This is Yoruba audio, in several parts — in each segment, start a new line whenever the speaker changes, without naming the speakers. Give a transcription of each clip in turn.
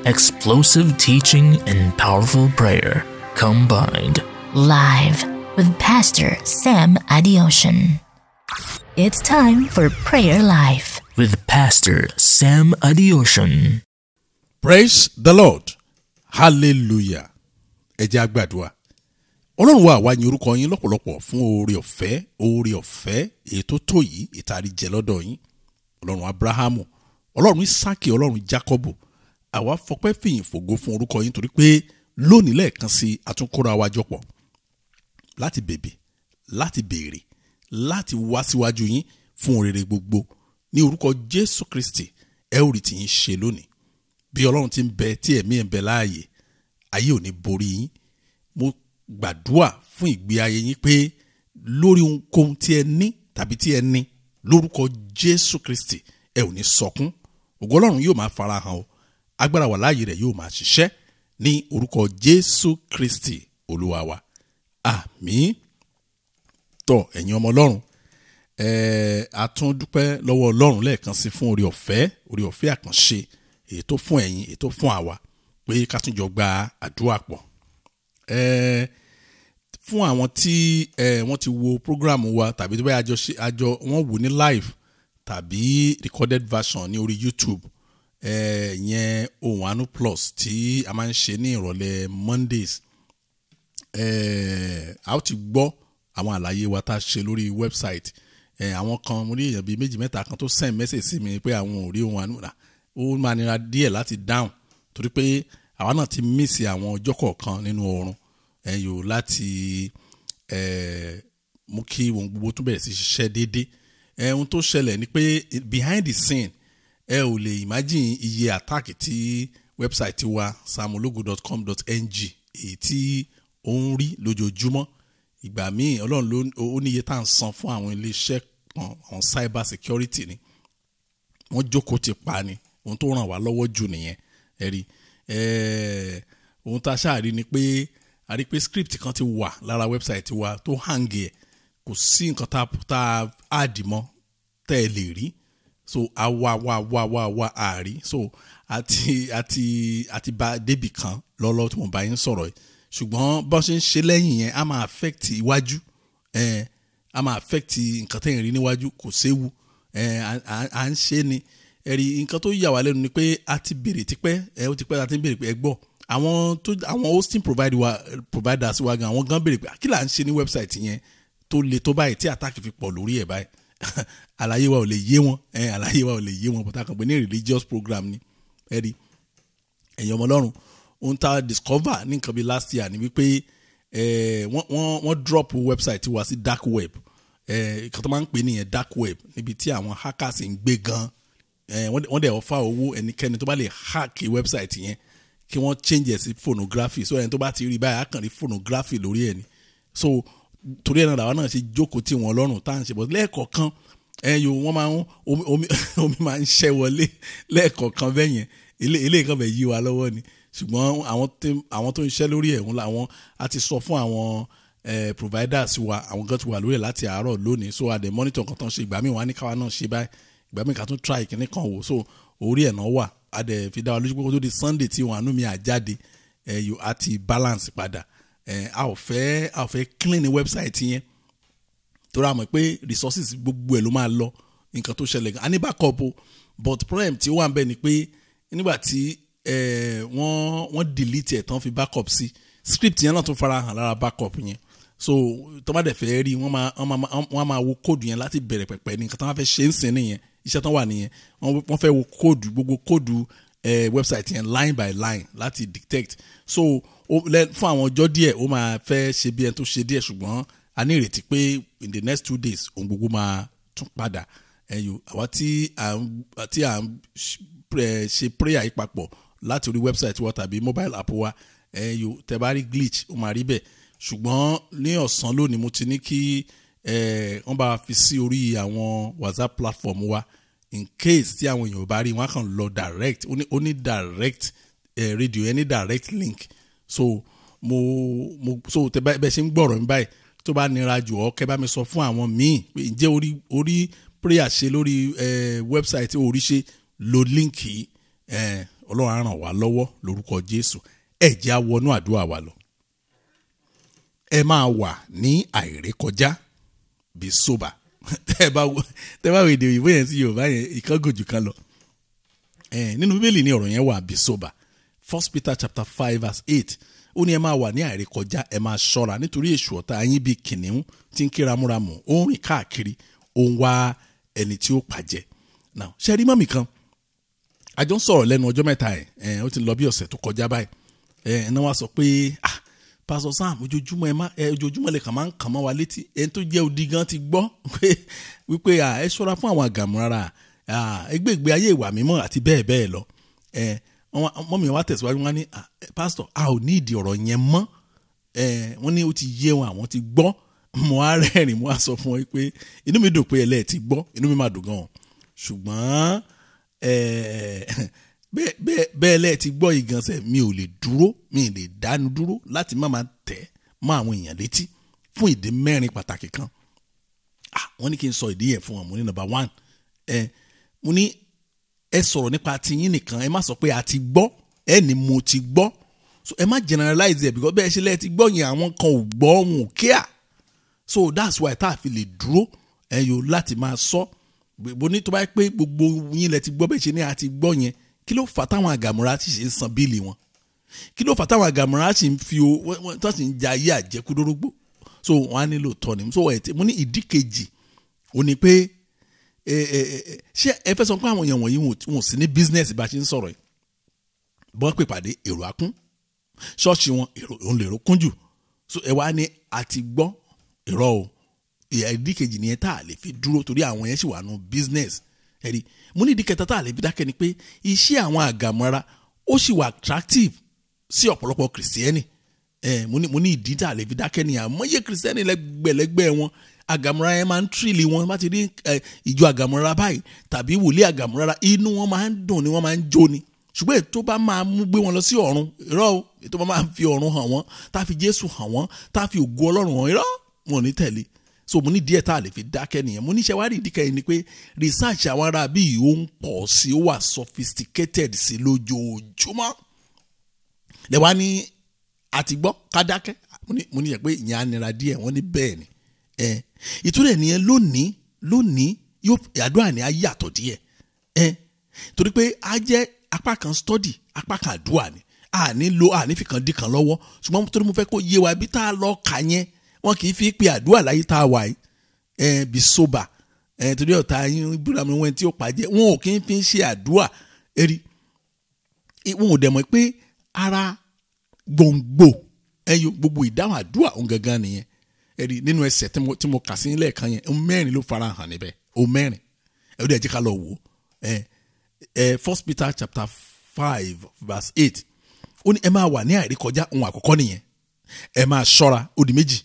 Explosive teaching and powerful prayer combined.
Live with Pastor Sam Adeosun. It's time for Prayer Life
with Pastor Sam Adeosun.
Praise the Lord. Hallelujah. Ẹ jẹ́ á gbàdúrà. Ọlọ́run wa, àwa yin orúkọ yín lọ́pọ̀lọpọ̀ fún oore ọ̀fẹ́, oore ọ̀fẹ́ èyí tó tó yìí ìtàrí jẹ lọ́dọ̀ yín. Ọlọ́run Abrahamu, Ọlọ́run Isaki, Ọlọ́run Jacobo. Àwa fọpẹ́, fìyìn, fògo fún orúkọ yín torí pé lónìí lẹ́ẹ̀kan sí a tún kóra wa jọpọ̀ láti bèbè, láti béèrè, láti wá síwájú yín fún rere gbogbo. Ní orúkọ Jésù Kristi, ẹ ó rí tiyín ṣe lónìí. Bí Ọlọ́run ti ń bẹ tí ẹ̀mí ẹ̀ ń bẹ láàyè, ayé ò ní borí yín. Mo gbàdúà fún ìgbé ayé yín pé lórí ohunkóhun tí ẹ ní tàbí tí ẹ ní, lórúkọ Jésù Kristi, ẹ ò ní sọkún. Ògo Ọlọ́run yóò máa farahàn o, agbára wà láàyè rẹ̀ yóò máa ṣiṣẹ́ ní orúkọ Jésù Kristi Olúwa wa, àmín. Tọ́ ẹ̀yin ọmọ Ọlọ́run, a tún dúpẹ́ lọ́wọ́ Ọlọ́run lẹ́ẹ̀kan sí fún oore ọ̀fẹ́, oore ọ̀fẹ́ àkànṣe èyí tó fún ẹ̀yin, èyí tó fún àwa pé ká tún jọ gba àdúrà pọ̀. Fún àwọn tí wọ́n ti wo program wa tàbí tó bá àjọ ṣe àjọ wọ́n wò ní live tàbí recorded version ní orí YouTube, ìyẹn Ohùn Àánú Plus tí a máa ń ṣe ní ìrọ̀lẹ́ Mondays, a ó ti gbọ́ àwọn àlàyé wa tá a ṣe lórí website. Àwọn kan, mo rí èèyàn bíi méjì mẹ́ta kan tó send message sí mi pé àwọn ò rí Ohùn Àánú rà. Ó máa nira díẹ̀ láti dáhùn torí pé àwa náà ti miss àwọn ọjọ́ kọ̀ọ̀kan nínú oorun ẹ̀yò láti mú kí ohun gbogbo tún bẹ̀rẹ̀ sí ṣiṣẹ́ déédé. Ohun tó ṣẹlẹ̀ ni pé behind the scene, ẹ ò lè imagine iye attack tí website wa samologo.com.ng èyí tí ó ń rí lójoojúmọ́. Ìgbà míì, Ọlọ́run ló ó ní iye tá à ń san fún àwọn iléeṣẹ́ kan, àwọn cyber security ni wọ́n jókòó ti pa ni. Ohun tó ràn wá lọ́wọ́ jù nìyẹn. Ẹ rí, ohun tá a ṣáà rí ni pé a rí pé script kan ti wà lára website wa tó hang ẹ̀. Kò sí nǹkan tá a add mọ́ tẹ́ ẹ lè rí. So a wá wá wá wá wá àárí. So àti bá débì kan lọ́lọ́ tí mo bá yín sọ̀rọ̀ yìí, ṣùgbọ́n bọ́n ṣe ń ṣe lẹ́yìn yẹn á máa affect iwájú, á máa affect nǹkan tẹ́yìn rí níwájú. Kò séwu, à ń ṣe ni. Ẹ̀rí nǹkan tó yà wá lẹ́nu ni pé a ti béèrè tipẹ́, ó ti pẹ́ a ti ń béèrè pé ẹ gbọ́, àwọn tó àwọn hosting providers wa gan, àwọn gan béèrè pé kí là ń ṣe ní website yẹn tó le tó báyìí tí attack fi pọ̀ lórí ẹ̀ báyìí? Àlàyé wa ò lè yé wọn, àlàyé wa ò lè yé wọn bọ́tà kan pé ní religious program ni. Ẹ rí, ẹ̀yin ọmọ Ọlọ́run, ohun tá a discover ní nǹkan bíi last year ni wípé wọ́n drop website wa sí dark web. Ìkan tó máa ń pè nìyẹn, dark web, níbi tí àwọn hackers ń gbé gan. Wọ́n dẹ̀ offer owó ẹnikẹ́ni tó bá lè hack website yẹn kí wọ́n change ẹ̀ sí phonography. So ẹni tó bá ti rí báyìí, á kàn rí phonography lórí ẹ̀ ni. So torí ẹ̀ náà làwọn náà ṣe jókòó tí wọ́n lọ́rùn tá à ń ṣe bọ́ lẹ́ẹ̀kọ̀ọ̀kan. Ẹ̀yọ wọ́n máa ń omi máa ń ṣẹ́ wọlé lẹ́ẹ̀kọ̀ọ̀kan bẹ́ẹ̀ yẹn. Ilé kan bẹ̀ yí wa lọ́wọ́ ni, ṣùgbọ́n àwọn tó ń ṣiṣẹ́ lórí ẹ̀ ń làwọn a ti sọ fún àwọn providers wa. Àwọn kan ti wà lórí ẹ̀ láti àárọ̀ lónìí. So a dẹ̀ monitor nǹkan tó ń ṣe. Ìgbà míì, wọ́n á ní káwa náà ṣe báyìí, ìgbà míì ká tún try ìkíní kan wò. So orí ẹ̀ náà wà. A dẹ̀ fi dá wa lójú pé kó tó di Sunday tí wọn àánú mi àjáde ẹ̀ yóò á ti balance padà. Ẹ̀ a ò fẹ́ clean ní website yẹn torí a mọ̀ pé resources gbogbo ẹ̀ ló máa lọ. Nǹkan tó ṣẹlẹ̀ gan, a ní backup o, but problem tí ó wà ń bẹ̀ ni pé nígbà tí wọ́n delete ẹ̀ tán, fi backup sí, script yẹn náà tún fara hàn lára backup yẹn. So tó bá dẹ̀ fẹ́ rí, wọ́n máa wo code yẹn láti bẹ̀rẹ̀ pẹ̀pẹ̀ ní nǹkan tó wọ́n fẹ́ ṣe ń sìn nìyẹn. Iṣẹ́ tán wà nìyẹn. Wọ́n fẹ́ wo code, gbogbo code website yẹn line by line láti detect. So fún àwọn ọjọ́ díẹ̀, ó máa fẹ́ ṣe bí ẹni tó ṣe díẹ̀, ṣùgbọ́n a ní ìrètí pé in the next 2 days, ohun gbogbo máa tún padà. Ẹyọ àwa tí à ń ṣe prayer yìí papọ̀ láti orí website wa tàbí mobile app wa, ẹyọ tẹ bá rí glitch, ó máa rí bẹ́ẹ̀. Ṣùgbọ́n ní ọ̀sán lónìí, mo ti ní kí wọ́n bá fi sí orí àwọn WhatsApp platform wa in case tí àwọn èèyàn ò bá rí, wọ́n á kàn lọ direct. Ó ní direct radio ẹ ní direct link. So mo so tẹ bá bẹ ṣe ń gbọ́rọ̀ mi báyìí, tó bá nira jù ọ́, kẹ́ bá mi sọ fún àwọn míì pé ǹjẹ́ orí prayer ṣe lórí website orí ṣe lo link yìí. Ọlọ́run á ràn wá lọ́wọ́ lórúkọ Jésù. Ẹ jẹ́ á wọnú àdúrà wa lọ. Ẹ máa wà ní àìrékọjá, be sober. Tẹ́ bá wo èdè òyìnbó yẹn sí Yorùbá yẹn, ìkángun jù kan lọ. Nínú Bíbélì ni ọ̀rọ̀ yẹn wà, be sober. 1 Peter chapter 5 verse 8. Ó ní ẹ máa wà ní àìrékọjá, ẹ máa ṣọ́ra, nítorí èṣù ọ̀tá yín bíi kìnìún tí ń ké ramúramù, ó ń rìn káàkiri, ó ń wá ẹni tí ó pàjẹ́. Now, ṣe rí mọ́mì kan, a jọ ń sọ̀rọ̀ lẹ́nu ọjọ́ mẹ́ta ẹ̀, ó ti lọ bí ọ̀sẹ̀ tó kọjá báyìí. Ẹ̀ náà wá sọ pé, ah, Pastor Sam, ojoojúmọ́ ojoojúmọ́ lè kàn máa ń kàn mọ́ wa létí. Ẹni tó jẹ́ odi gan ti gbọ́ wípé ẹ ṣọ́ra fún àwọn àgàmúrara, ẹgbẹ́ ìgbé ayé ìwà mímọ́ àti bẹ́ẹ̀ bẹ́ẹ̀ lọ. Mọ́mì wa tẹ̀síwájú, wọn ní, Pastor, a ò ní ìdí ọ̀rọ̀ yẹn mọ́. Wọ́n ní ó ti yé wọn, àwọn ti gbọ́. Mo á rẹ́rìn, mo á sọ fún wọn pé inú mi dùn pé ẹlẹ́ẹ̀ ti gbọ́, inú mi máa dùn gan-an, ṣùgbọ́n bẹ́ẹ̀ lẹ́ẹ̀ ti gbọ́ ìgànsẹ̀, mi ò lè dúró, mi ò lè dánu dúró láti má máa tẹ̀ mọ́ àwọn èèyàn létí fún ìdí mẹ́rin pàtàkì kan. Wọ́n ní kí n sọ ìdí yẹn fún wọn. Mo ní number 1, mo ní ẹ sọ̀rọ̀ nípa tiyín nìkan, ẹ má sọ pé a ti gbọ́, ẹ ní mo ti gbọ́. So ẹ má generalize ẹ, because bẹ́ẹ̀ ṣe lẹ́ẹ̀ ti gbọ́ yẹn, àwọn kan ò gbọ́, wọn ò care. So that's why tá a fi lè dúró ẹ yóò láti máa sọ. Mo ní tó bá yẹ pé gbogbo yín lẹ ti gbọ́ bẹ́ẹ̀ ṣe ní a ti gbọ́ yẹn, kí ló fà táwọn àgàmúra sì ṣe ń san bíìlì wọn? Kí ló fà táwọn àgàmúra sì ń fi o tó sì ń ja ayé àjẹkúdórógbó? So wọn á nílò tọ́ ni. So mo ní ìdí kejì ò ní pé ṣé ẹ fẹ́ sọ pé àwọn èèyàn wọ̀nyí wọn ò sí ní business bá a ṣe ń sọ̀rọ̀ yìí? Bọ́n pè pàdé èrò akún, ṣọ́ọ̀ṣì wọn èrò òun lè ro kún jù. So ẹ wá ní a ti gbọ́, irọ́ o. Ìdí kejì nìyẹn tá a lè fi dúró, torí àwọn yẹn sì wà nù business. Ẹ̀rí mo ní ìdí kẹta tá a lè fi dákẹ́ ni pé iṣẹ́ àwọn àgàmọ́ra ó sì wà attractive sí ọ̀pọ̀lọpọ̀ kìrìsìtẹ́nì. Mo ní ìdí tá a lè fi dákẹ́ ni àmọ́yé kìrìsìtẹ́nì lẹ́gbẹ̀lẹ́gbẹ̀ wọn, àgàmọ́ra yẹn máa ń tírìlì wọn. Bá ti rí ìjọ àgàmọ́ra báyìí tàbí wòlíì àgàmọ́ra, inú wọn máa ń dùn ni, wọ́n máa ń jó ni. Ṣùgbọ́n ètò bá máa mú gbé wọn lọ sí ọ̀run, irọ́ o. Ètò bá máa fi ọ̀run hàn wọ́n, tá a fi Jésù hàn wọ́n, tá a fi ògo Ọlọ́run hàn, irọ́, wọn ò ní tẹ̀lé. So mo ní díẹ̀ tá a lè fi dákẹ́ nìyẹn. Mo ní ṣe wá rí ìdí kẹrin ni pé research àwọn ará bíi ó ń pọ̀ sí, ó wà sophisticated sí lójoojúmọ́. Lẹ́wà ní àti gbọ́ ká dákẹ́. Mo ní yẹ pé ìyẹn á nira díẹ̀, wọ́n ní bẹ́ẹ̀ ni. Ìtúrẹ̀ nìyẹn lónìí yóò àdúrà ní á yàtọ̀ díẹ̀. Torí pé á jẹ́ apá kan study, apá kan àdúrà ni. A ní lo a ní fi kan dí kan lọ́wọ́. Ṣùgbọ́n torí mo fẹ́ kó yé wa bí tá a lọ kà yẹn, wọn kì í fi pe àdúrà láyé tá a wà yìí. Bí sober, torí ọ̀tá yín búra mi wọn tí ó pàjẹ́, wọn ò kì í fi ṣe àdúrà. Eri wọn ò dẹ̀ mọ̀ pé ara gbòǹgbò ẹyọ gbogbo ìdáhùn àdúrà òun gangan nìyẹn. Eri nínú ẹsẹ̀ tí mo kà sí nílẹ̀ kan yẹn, ohun mẹ́rin ló fara hàn níbẹ̀, ohun mẹ́rin. Ẹ ó dẹ̀ jẹ́ ká lọ wò ó. 1 Peter chapter 5 verse 8. Ó ní ẹ máa wà ní àìrékọjá, ohun àkọ́kọ́ nìyẹn. Ẹ máa ṣọ́ra, ó di méjì.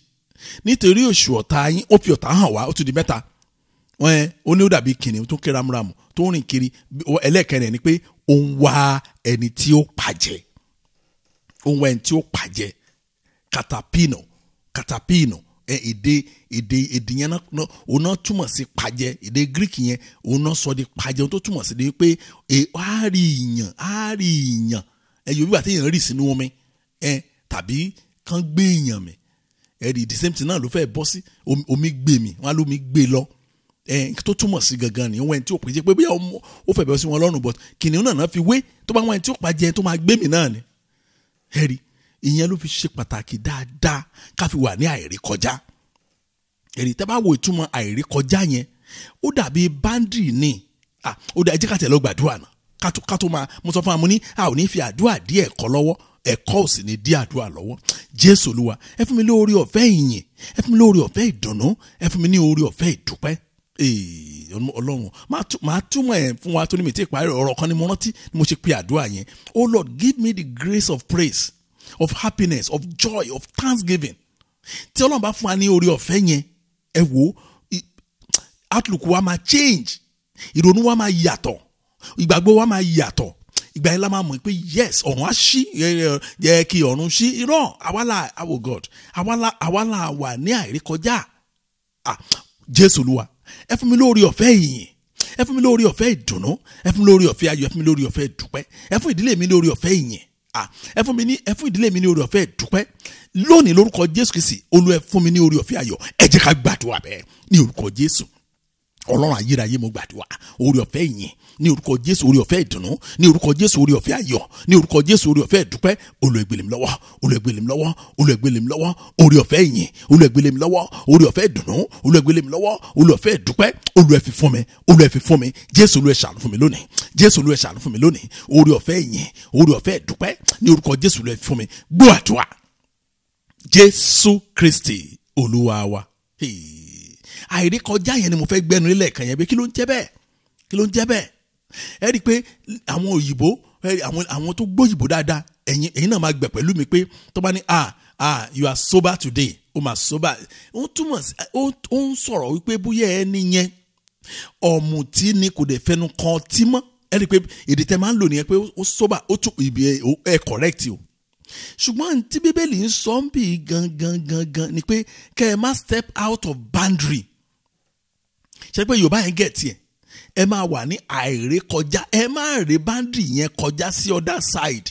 Nítorí èṣù ọ̀tá yín, ó fi ọ̀tá hàn wá, ó tún di mẹ́ta. Ó ní ó dàbí kìnìún tó ń ké ramúramù tó ń rìn kiri. Ẹlẹ́ẹ̀kẹrin ni pé ó ń wá ẹni tí ó pàjẹ́. Ó ń wá ẹni tí ó pàjẹ́. Katapino èdè yẹn náà òun náà túmọ̀ sí pàjẹ́. Èdè Greek yẹn òun náà sọ di pàjẹ́. Ohun tó túmọ̀ sí ni pé á rí ìyàn ẹ̀yọ́ bí wà tí èèyàn rì sínú omi tàbí kán gbé èèyàn mì. Ẹ̀rí the same thing náà ló fẹ́ bọ́ sí omi gbé mi, wọn á lómi gbé lọ. Tó túmọ̀ sí gangan ni wọn tí ó pèjẹ pé bóyá ó fẹ́ bọ́ sí wọn lọ́rùn, but kìnìún náà fi wé tó bá wọn tí ó pàjẹ́ tó máa gbé mi náà ni. Ẹ̀rí ìyẹn ló fi ṣe pàtàkì dáadáa ká fi wà ní àìrékọjá. Ẹ̀rí tẹ́ bá wo ìtumọ̀ àìrékọjá yẹn, ó dàbí báńdìrì ni. Ó dà, ẹ jẹ́ ká tẹ̀ lọ gbàdúrà náà ká tó máa mo sọ fún wa, mo ní a ò ní fi àdúrà dí ẹ̀kọ́ lọ́wọ́, ẹ̀kọ́ ò sì ní dí àdúrà lọ́wọ́. Jésù Olúwa, ẹ fún mi lórí ọ̀fẹ́ ìyìn, ẹ fún mi lórí ọ̀fẹ́ ìdùnnú, ẹ fún mi ní orí ọ̀fẹ́ ìdúpẹ́. Ọlọ́run máa túmọ̀ ẹ̀ fún wa tó ní mi tí ì parí ọ̀rọ̀ kan ni mo rántí ni mo ṣe pe àdúrà yẹn. Oh Lord, give me the grace of praise, of happiness, of joy, of thanksgiving. Tí Ọlọ́run bá fún wa ní orí ọ̀fẹ́ yẹn, ẹ wo outlook wa máa change, ìrònú wa máa yàtọ̀, ìgbàgbọ́ wa máa yàtọ̀. Ìgbà yẹn la máa mọ̀ pé yes, ọ̀run á ṣí, yẹ kí ọ̀run ṣí. Irọ́, àwa la àwọ̀ God, àwa la wà ní àìrékọjá. Jésù Olúwa, ẹ fún mi lórí ọ̀fẹ́ ìyìn, Ẹ fún mi lórí ọ̀fẹ́ ìdùnnú, ẹ fún mi lórí ọ̀fẹ́ ayọ̀, ẹ fún mi lórí ọ̀fẹ́ ìdúpẹ́, ẹ fún ìdílé mi lórí ọ̀fẹ́ ìyìn. Ẹ fún mi ní, ẹ fún ìdílé mi ní orí ọ̀fẹ́ ìdúpẹ́ lónìí lórúkọ Jésù Kristi. Olúwa, ẹ fún mi ní orí ọ̀fẹ́ ayọ̀. Ẹ jẹ́ ká gbàdúrà bẹ́ẹ̀ ní orúkọ Jésù. Ọlọ́run ayérayé, mo gbàdúrà orí ọ̀fẹ́ ìyìn ní orúkọ Jésù, orí ọ̀fẹ́ ìdùnnú ní orúkọ Jésù, orí ọ̀fẹ́ ayọ̀ ní orúkọ Jésù, orí ọ̀fẹ́ ìdúpẹ́. Olúwa, ẹ gbé lé mi lọ́wọ́. Olúwa, ẹ gbé lé mi lọ́wọ́. Olúwa, ẹ gbé lé mi lọ́wọ́. Orí ọ̀fẹ́ ìyìn, Olúwa, ẹ gbé lé mi lọ́wọ́. Orí ọ̀fẹ́ ìdùnnú, Olúwa, ẹ gbé lé mi lọ́wọ́. Orí ọ̀fẹ́ ìdúpẹ́, Olúwa, ẹ fi fún mi. Olúwa, ẹ fi fún mi. Jésù, Olúwa, ẹ ṣàánú fún mi lónìí. Jésù, Olúwa, ẹ ṣàánú fún mi lónìí. Orí ọ̀fẹ́ ìyìn, orí ọ̀fẹ́ ìdúpẹ́ ní orúkọ Jésù, Olúwa, ẹ fi fún mi. Gbọ́ àdúrà, Jésù Kristi Olúwa wa. Àìrékọjá yẹn ni mo fẹ́ gbẹ́nu lélẹ̀ kan yẹn pé kí ló ń jẹ́ bẹ́ẹ̀? Kí ló ń jẹ́ bẹ́ẹ̀? Ẹ rí i pé àwọn òyìnbó, àwọn tó gbóyìnbó dáadáa, ẹ̀yin náà máa gbẹ̀ pẹ̀lú mi pé tó bá ní, "Ah ah, you are sober today," ó máa sober, ó túmọ̀ sí, ó ń sọ̀rọ̀ wípé bóyá ẹni yẹn ọ̀mùtí ni, kò dẹ̀ fẹnu kan ọtí mọ́. Ẹ rí i pé èdè tẹ máa ń lò nìyẹn pé ó sober, ó tún ibi ẹ correct o. Ṣùgbọ́n tí Bíbélì ń sọ ń bì gangan gangan ni pé kẹ́ ẹ má step out of boundary. Ṣe pé Yorùbá yẹn gẹ̀ tiẹ̀? Ẹ máa wà ní àìrékọjá, ẹ má ré boundary yẹn kọjá sí other side.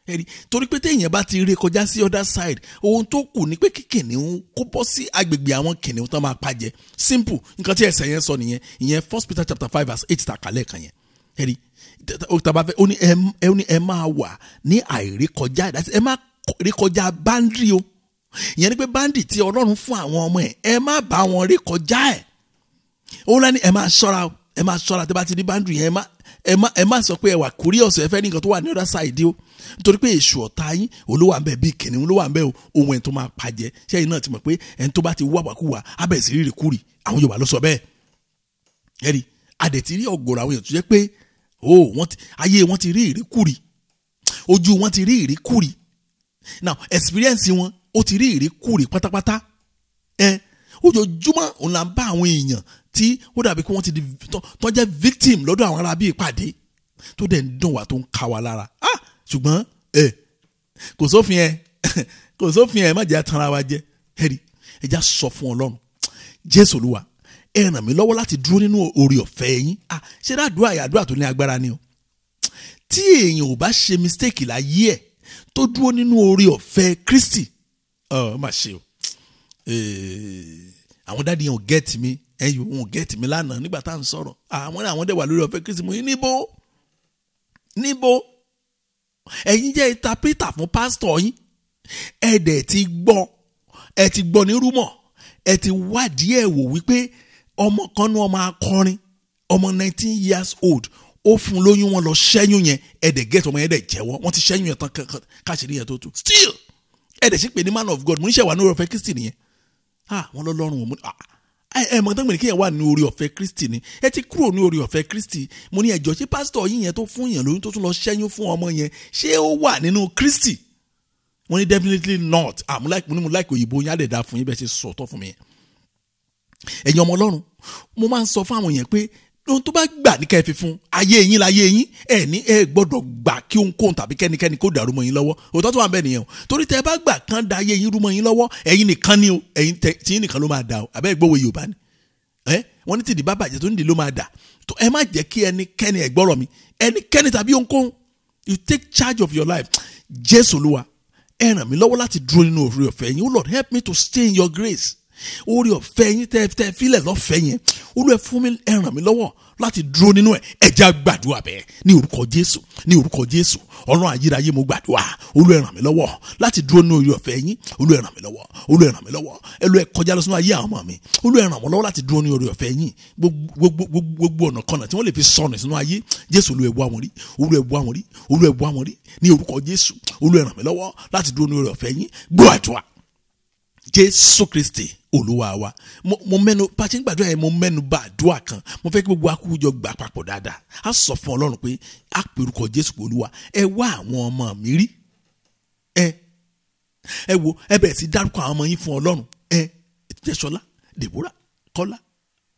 Ẹ̀rí torí pé téèyàn bá ti ré kọjá sí other side, ohun tó kù ni pé kí kìnìún kó bọ́ sí agbègbè àwọn kìnìún tó máa pàjẹ́. Simple. Nǹkan tí ẹsẹ̀ yẹn sọ nìyẹn. Ìyẹn 1 Peter chapter 5 verse 8 tàkàlẹ̀ kan yẹn. Ẹ̀rí tàbá fẹ́, ó ní ẹ máa wà ní àìrékọjá, ẹ má rékọjá boundary o. Ìyẹn ni pé boundary tí Ọlọ́run fún àwọn ọmọ ẹ̀, ẹ má bá wọn rékọjá ẹ̀. Òun lẹ́ni ẹ máa ṣọ́ra, ẹ máa ṣọ́ra. Tẹ́ bá ti di boundary yẹn, ẹ má sọ pé ẹ wà curious, ẹ fẹ́ ní nǹkan tó wà ní other side o, nítorí pé èṣù ọ̀tá yín olówó à ń bẹ bíi kìnìún ló wà ń bẹ o, ohun ẹ̀ tó máa pàjẹ́. Ṣẹ́yìn náà ti mọ̀ pé ẹni tó bá ti wá wàkúwà abẹ́ sí rírì kúrì? Àwọn Yorùbá ló sọ bẹ́ẹ̀. Ẹ̀rí adẹ̀tí rí ọ̀gọ̀rọ̀ àwọn èèyàn tó jẹ́ pé o wọ́n ti ayé wọn ti rí ìríkúrì, ojú wọn ti rí ìríkúrì, now experience wọn ó ti rí ìríkúrì pátápátá. Ẹ ojoojúmọ́ òun là ń bá àwọn èèyàn tí ó dàbí pé wọ́n ti di tó jẹ́ victim lọ́dọ̀ àwọn ará bíi ìpàdé, tó dẹ̀ ń dùn wá, tó ń ká wa lára. Ah, ṣùgbọ́n ẹ kò sófin, ẹ kò sófin, ẹ má jẹ́ atanra wa jẹ. Ẹ rí, ẹ já sọ fún Ọlọ́run. Jésù Olúwa, ẹ ràn mí lọ́wọ́ láti dúró nínú oore ọ̀fẹ́ yín. Ah, ṣé àdúrà yà, àdúrà tó ní agbára ni o. Tí èèyàn ò bá ṣe mistake láyé ẹ̀ tó dúró nínú oore ọ̀fẹ́ Kristi, ọ má ṣe o. Àwọn daddy yẹn ò get mi, ẹ̀yìn ò get mi lánàá nígbà tá à ń sọ̀rọ̀. Àwọn dẹ̀ wà lórí ọ̀fẹ́ Kristi. Mo ní níbo níbo? Ẹ̀yin jẹ́ interpreter fún pásítọ̀ yín. Ẹ dẹ̀ ti gbọ́, ẹ ti gbọ́ ní rumour, ẹ ti wádìí ẹ̀ wò wípé ọmọ kan ní ọmọ akọrin, ọmọ 19 years old, ó fún lóyún, wọn lọ ṣẹ́yún yẹn. Ẹ dẹ̀ get ọmọ yẹn dẹ̀ jẹ́wọ́, wọ́n ti ṣẹ́yún yẹn tán káṣírí yẹn tó tú. Still ẹ dẹ̀ sì pé ní man of God. Mo ní ṣe wà ní orí ọ̀fẹ́ Kristi nìyẹn? Ah, wọ́n lọ́lọ́run òun. Ẹ mọ̀ tán gbèrè kéèyàn wà ní orí ọ̀fẹ́ Kristi ni. Ẹ ti kúrò ní orí ọ̀fẹ́ Kristi. Mo ní ẹjọ́, ṣé pásítọ̀ yín yẹn tó fún yẹn lóyún, tó tún lọ ṣẹ́yún fún ọmọ yẹn, ṣé ó wà nínú Kristi? Wọ́n ní definitely not. Ah, mo like, mo ní mo like òyìnbó yín, á dẹ̀ da fún yín bẹ́ẹ̀ ṣe sọ̀tọ̀ fún mi yẹn. Ẹ̀yin ọmọ Ọlọ́run, mo máa ń sọ fún àwọn yẹn pé ohun tó bá gbà ní kẹ́ ẹ fi fún ayé yín láyé yín. Ẹ ní ẹ gbọ́dọ̀ gbà kí ohunkóhun tàbí kẹ́nikẹ́ni kó dàrú mọ́ yín lọ́wọ́. Òótọ́ tó wà bẹ́ẹ̀ nìyẹn o, torí tẹ́ ẹ bá gbà kán da ayé yín rú mọ́ yín lọ́wọ́, ẹ̀yin nìkan ni o, ẹ̀yin tí yín nìkan ló máa da o. Àbẹ́ ìgbówó Yorùbá ni ẹ wọ́n ní tìdí bá bàjẹ́ tó ń di ló máa dà. Tó ẹ má jẹ́ kí ẹnikẹ́ni, ẹ gbọ́rọ̀ mi, ẹnikẹ́ni tàbí ohunkóhun, you take charge of your life. Jésù Olúwa, ẹ ràn mí lọ́wọ́ láti dúró nínú oore ọ̀fẹ́ yín. Oh Lord, help me to stay in your grace. Oore ọ̀fẹ́ yín tẹ́ fílẹ̀ lọ́fẹ̀ẹ́ yẹn, Olúwa, fún mi, ẹ ràn mí lọ́wọ́ láti dúró nínú ẹ̀. Ẹ jẹ́ á gbàdúrà bẹ́ẹ̀ ní orúkọ Jésù. Ní orúkọ Jésù, Ọlọ́run ayérayé, mo gbàdúrà. Olúwa, ẹ ràn mí lọ́wọ́ láti dúró nínú oore ọ̀fẹ́ yín. Olúwa, ẹ ràn mí lọ́wọ́. Olúwa, ẹ ràn mí lọ́wọ́. Olúwa, ẹ kọjá lọ sínú ayé àwọn ọmọ mi. Olúwa, ẹ ràn wọ́n lọ́wọ́ láti dúró nínú oore ọ̀fẹ́ yín. Gbogbo ọ̀nà kọ̀nà tí wọ́n lè fi sọnù sínú ayé, Jésù, Olúwa, ẹ wá wọn rí. Olúwa, ẹ wá wọn rí. Olúwa, ẹ wá wọn rí ní orúkọ Jésù. Olúwa, ẹ ràn mí lọ́wọ́ láti dúró nínú oore ọ̀fẹ́ yín. Gbọ́ àdúrà, Jésù Kristi Olúwa wa. Mo mẹ́nu bá a ṣe ń gbàdúrà yẹn, mo mẹ́nu bà àdúrà kan. Mo fẹ́ kí gbogbo akújọ gbà papọ̀ dáadáa. A sọ fún Ọlọ́run pé a pè orúkọ Jésù pé Olúwa, ẹ wá àwọn ọmọ mi rí. Ẹ wo, ẹ bẹ̀rẹ̀ sí dárúkọ àwọn ọmọ yín fún Ọlọ́run. Ẹ Jẹ́sọlá, Deborah, Kọ́lá,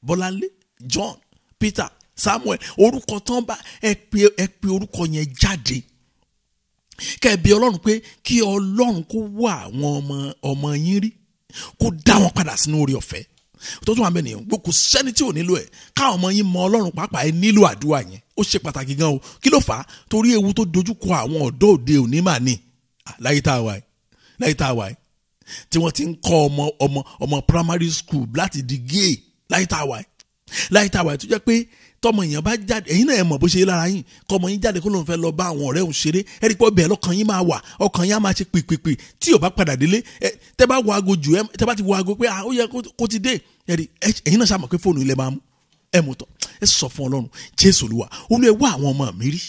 Bọ́láńlé, John, Peter, Samuel, orúkọ tán bá ẹ pè orúkọ yẹn jáde, kẹ́ ẹ bi Ọlọ́run pé kí Ọlọ́run kó wá àwọn ọmọ ọmọ yín rí, kó dá wọn padà sínú oore ọ̀fẹ́. Tó tún wà bẹ́ẹ̀ nìyẹn, kò sẹ́ni tí ò nílò ẹ̀. Káwọn ọmọ yín mọ Ọlọ́run pàápàá, ẹ nílò àdúrà yẹn, ó ṣe pàtàkì gan o. Kí ló fà á? Torí ewu tó dojúkọ àwọn ọ̀dọ́ òde òní mà ní láyé tá a wà yìí, tí wọ́n ti ń kọ́ ọmọ primary school láti di gay láyé tá a wà yìí, tó jẹ́ pé tọmọ èèyàn bá jáde, ẹ̀yin náà ẹ mọ̀ bó ṣe lára yín, kọmọ yín jáde kó lóun fẹ́ lọ bá àwọn ọ̀rẹ́ òun ṣeré, ẹ rí i pé ọbẹ̀ lọ́kàn yín máa wà, ọkàn yín á máa ṣe pìpìpì. Tí ò bá padà délé, tẹ́ bá wo aago jù, tẹ́ bá ti wo aago pé ó yẹ kó ti dé, ẹ rí ẹ̀yin náà ṣàmọ̀ pé fóònù ilẹ̀ máa mú ẹ mú tọ́. Ẹ sọ fún Ọlọ́run, Jésù Olúwa, Olúwa ẹ wá àwọn ọmọ mi rí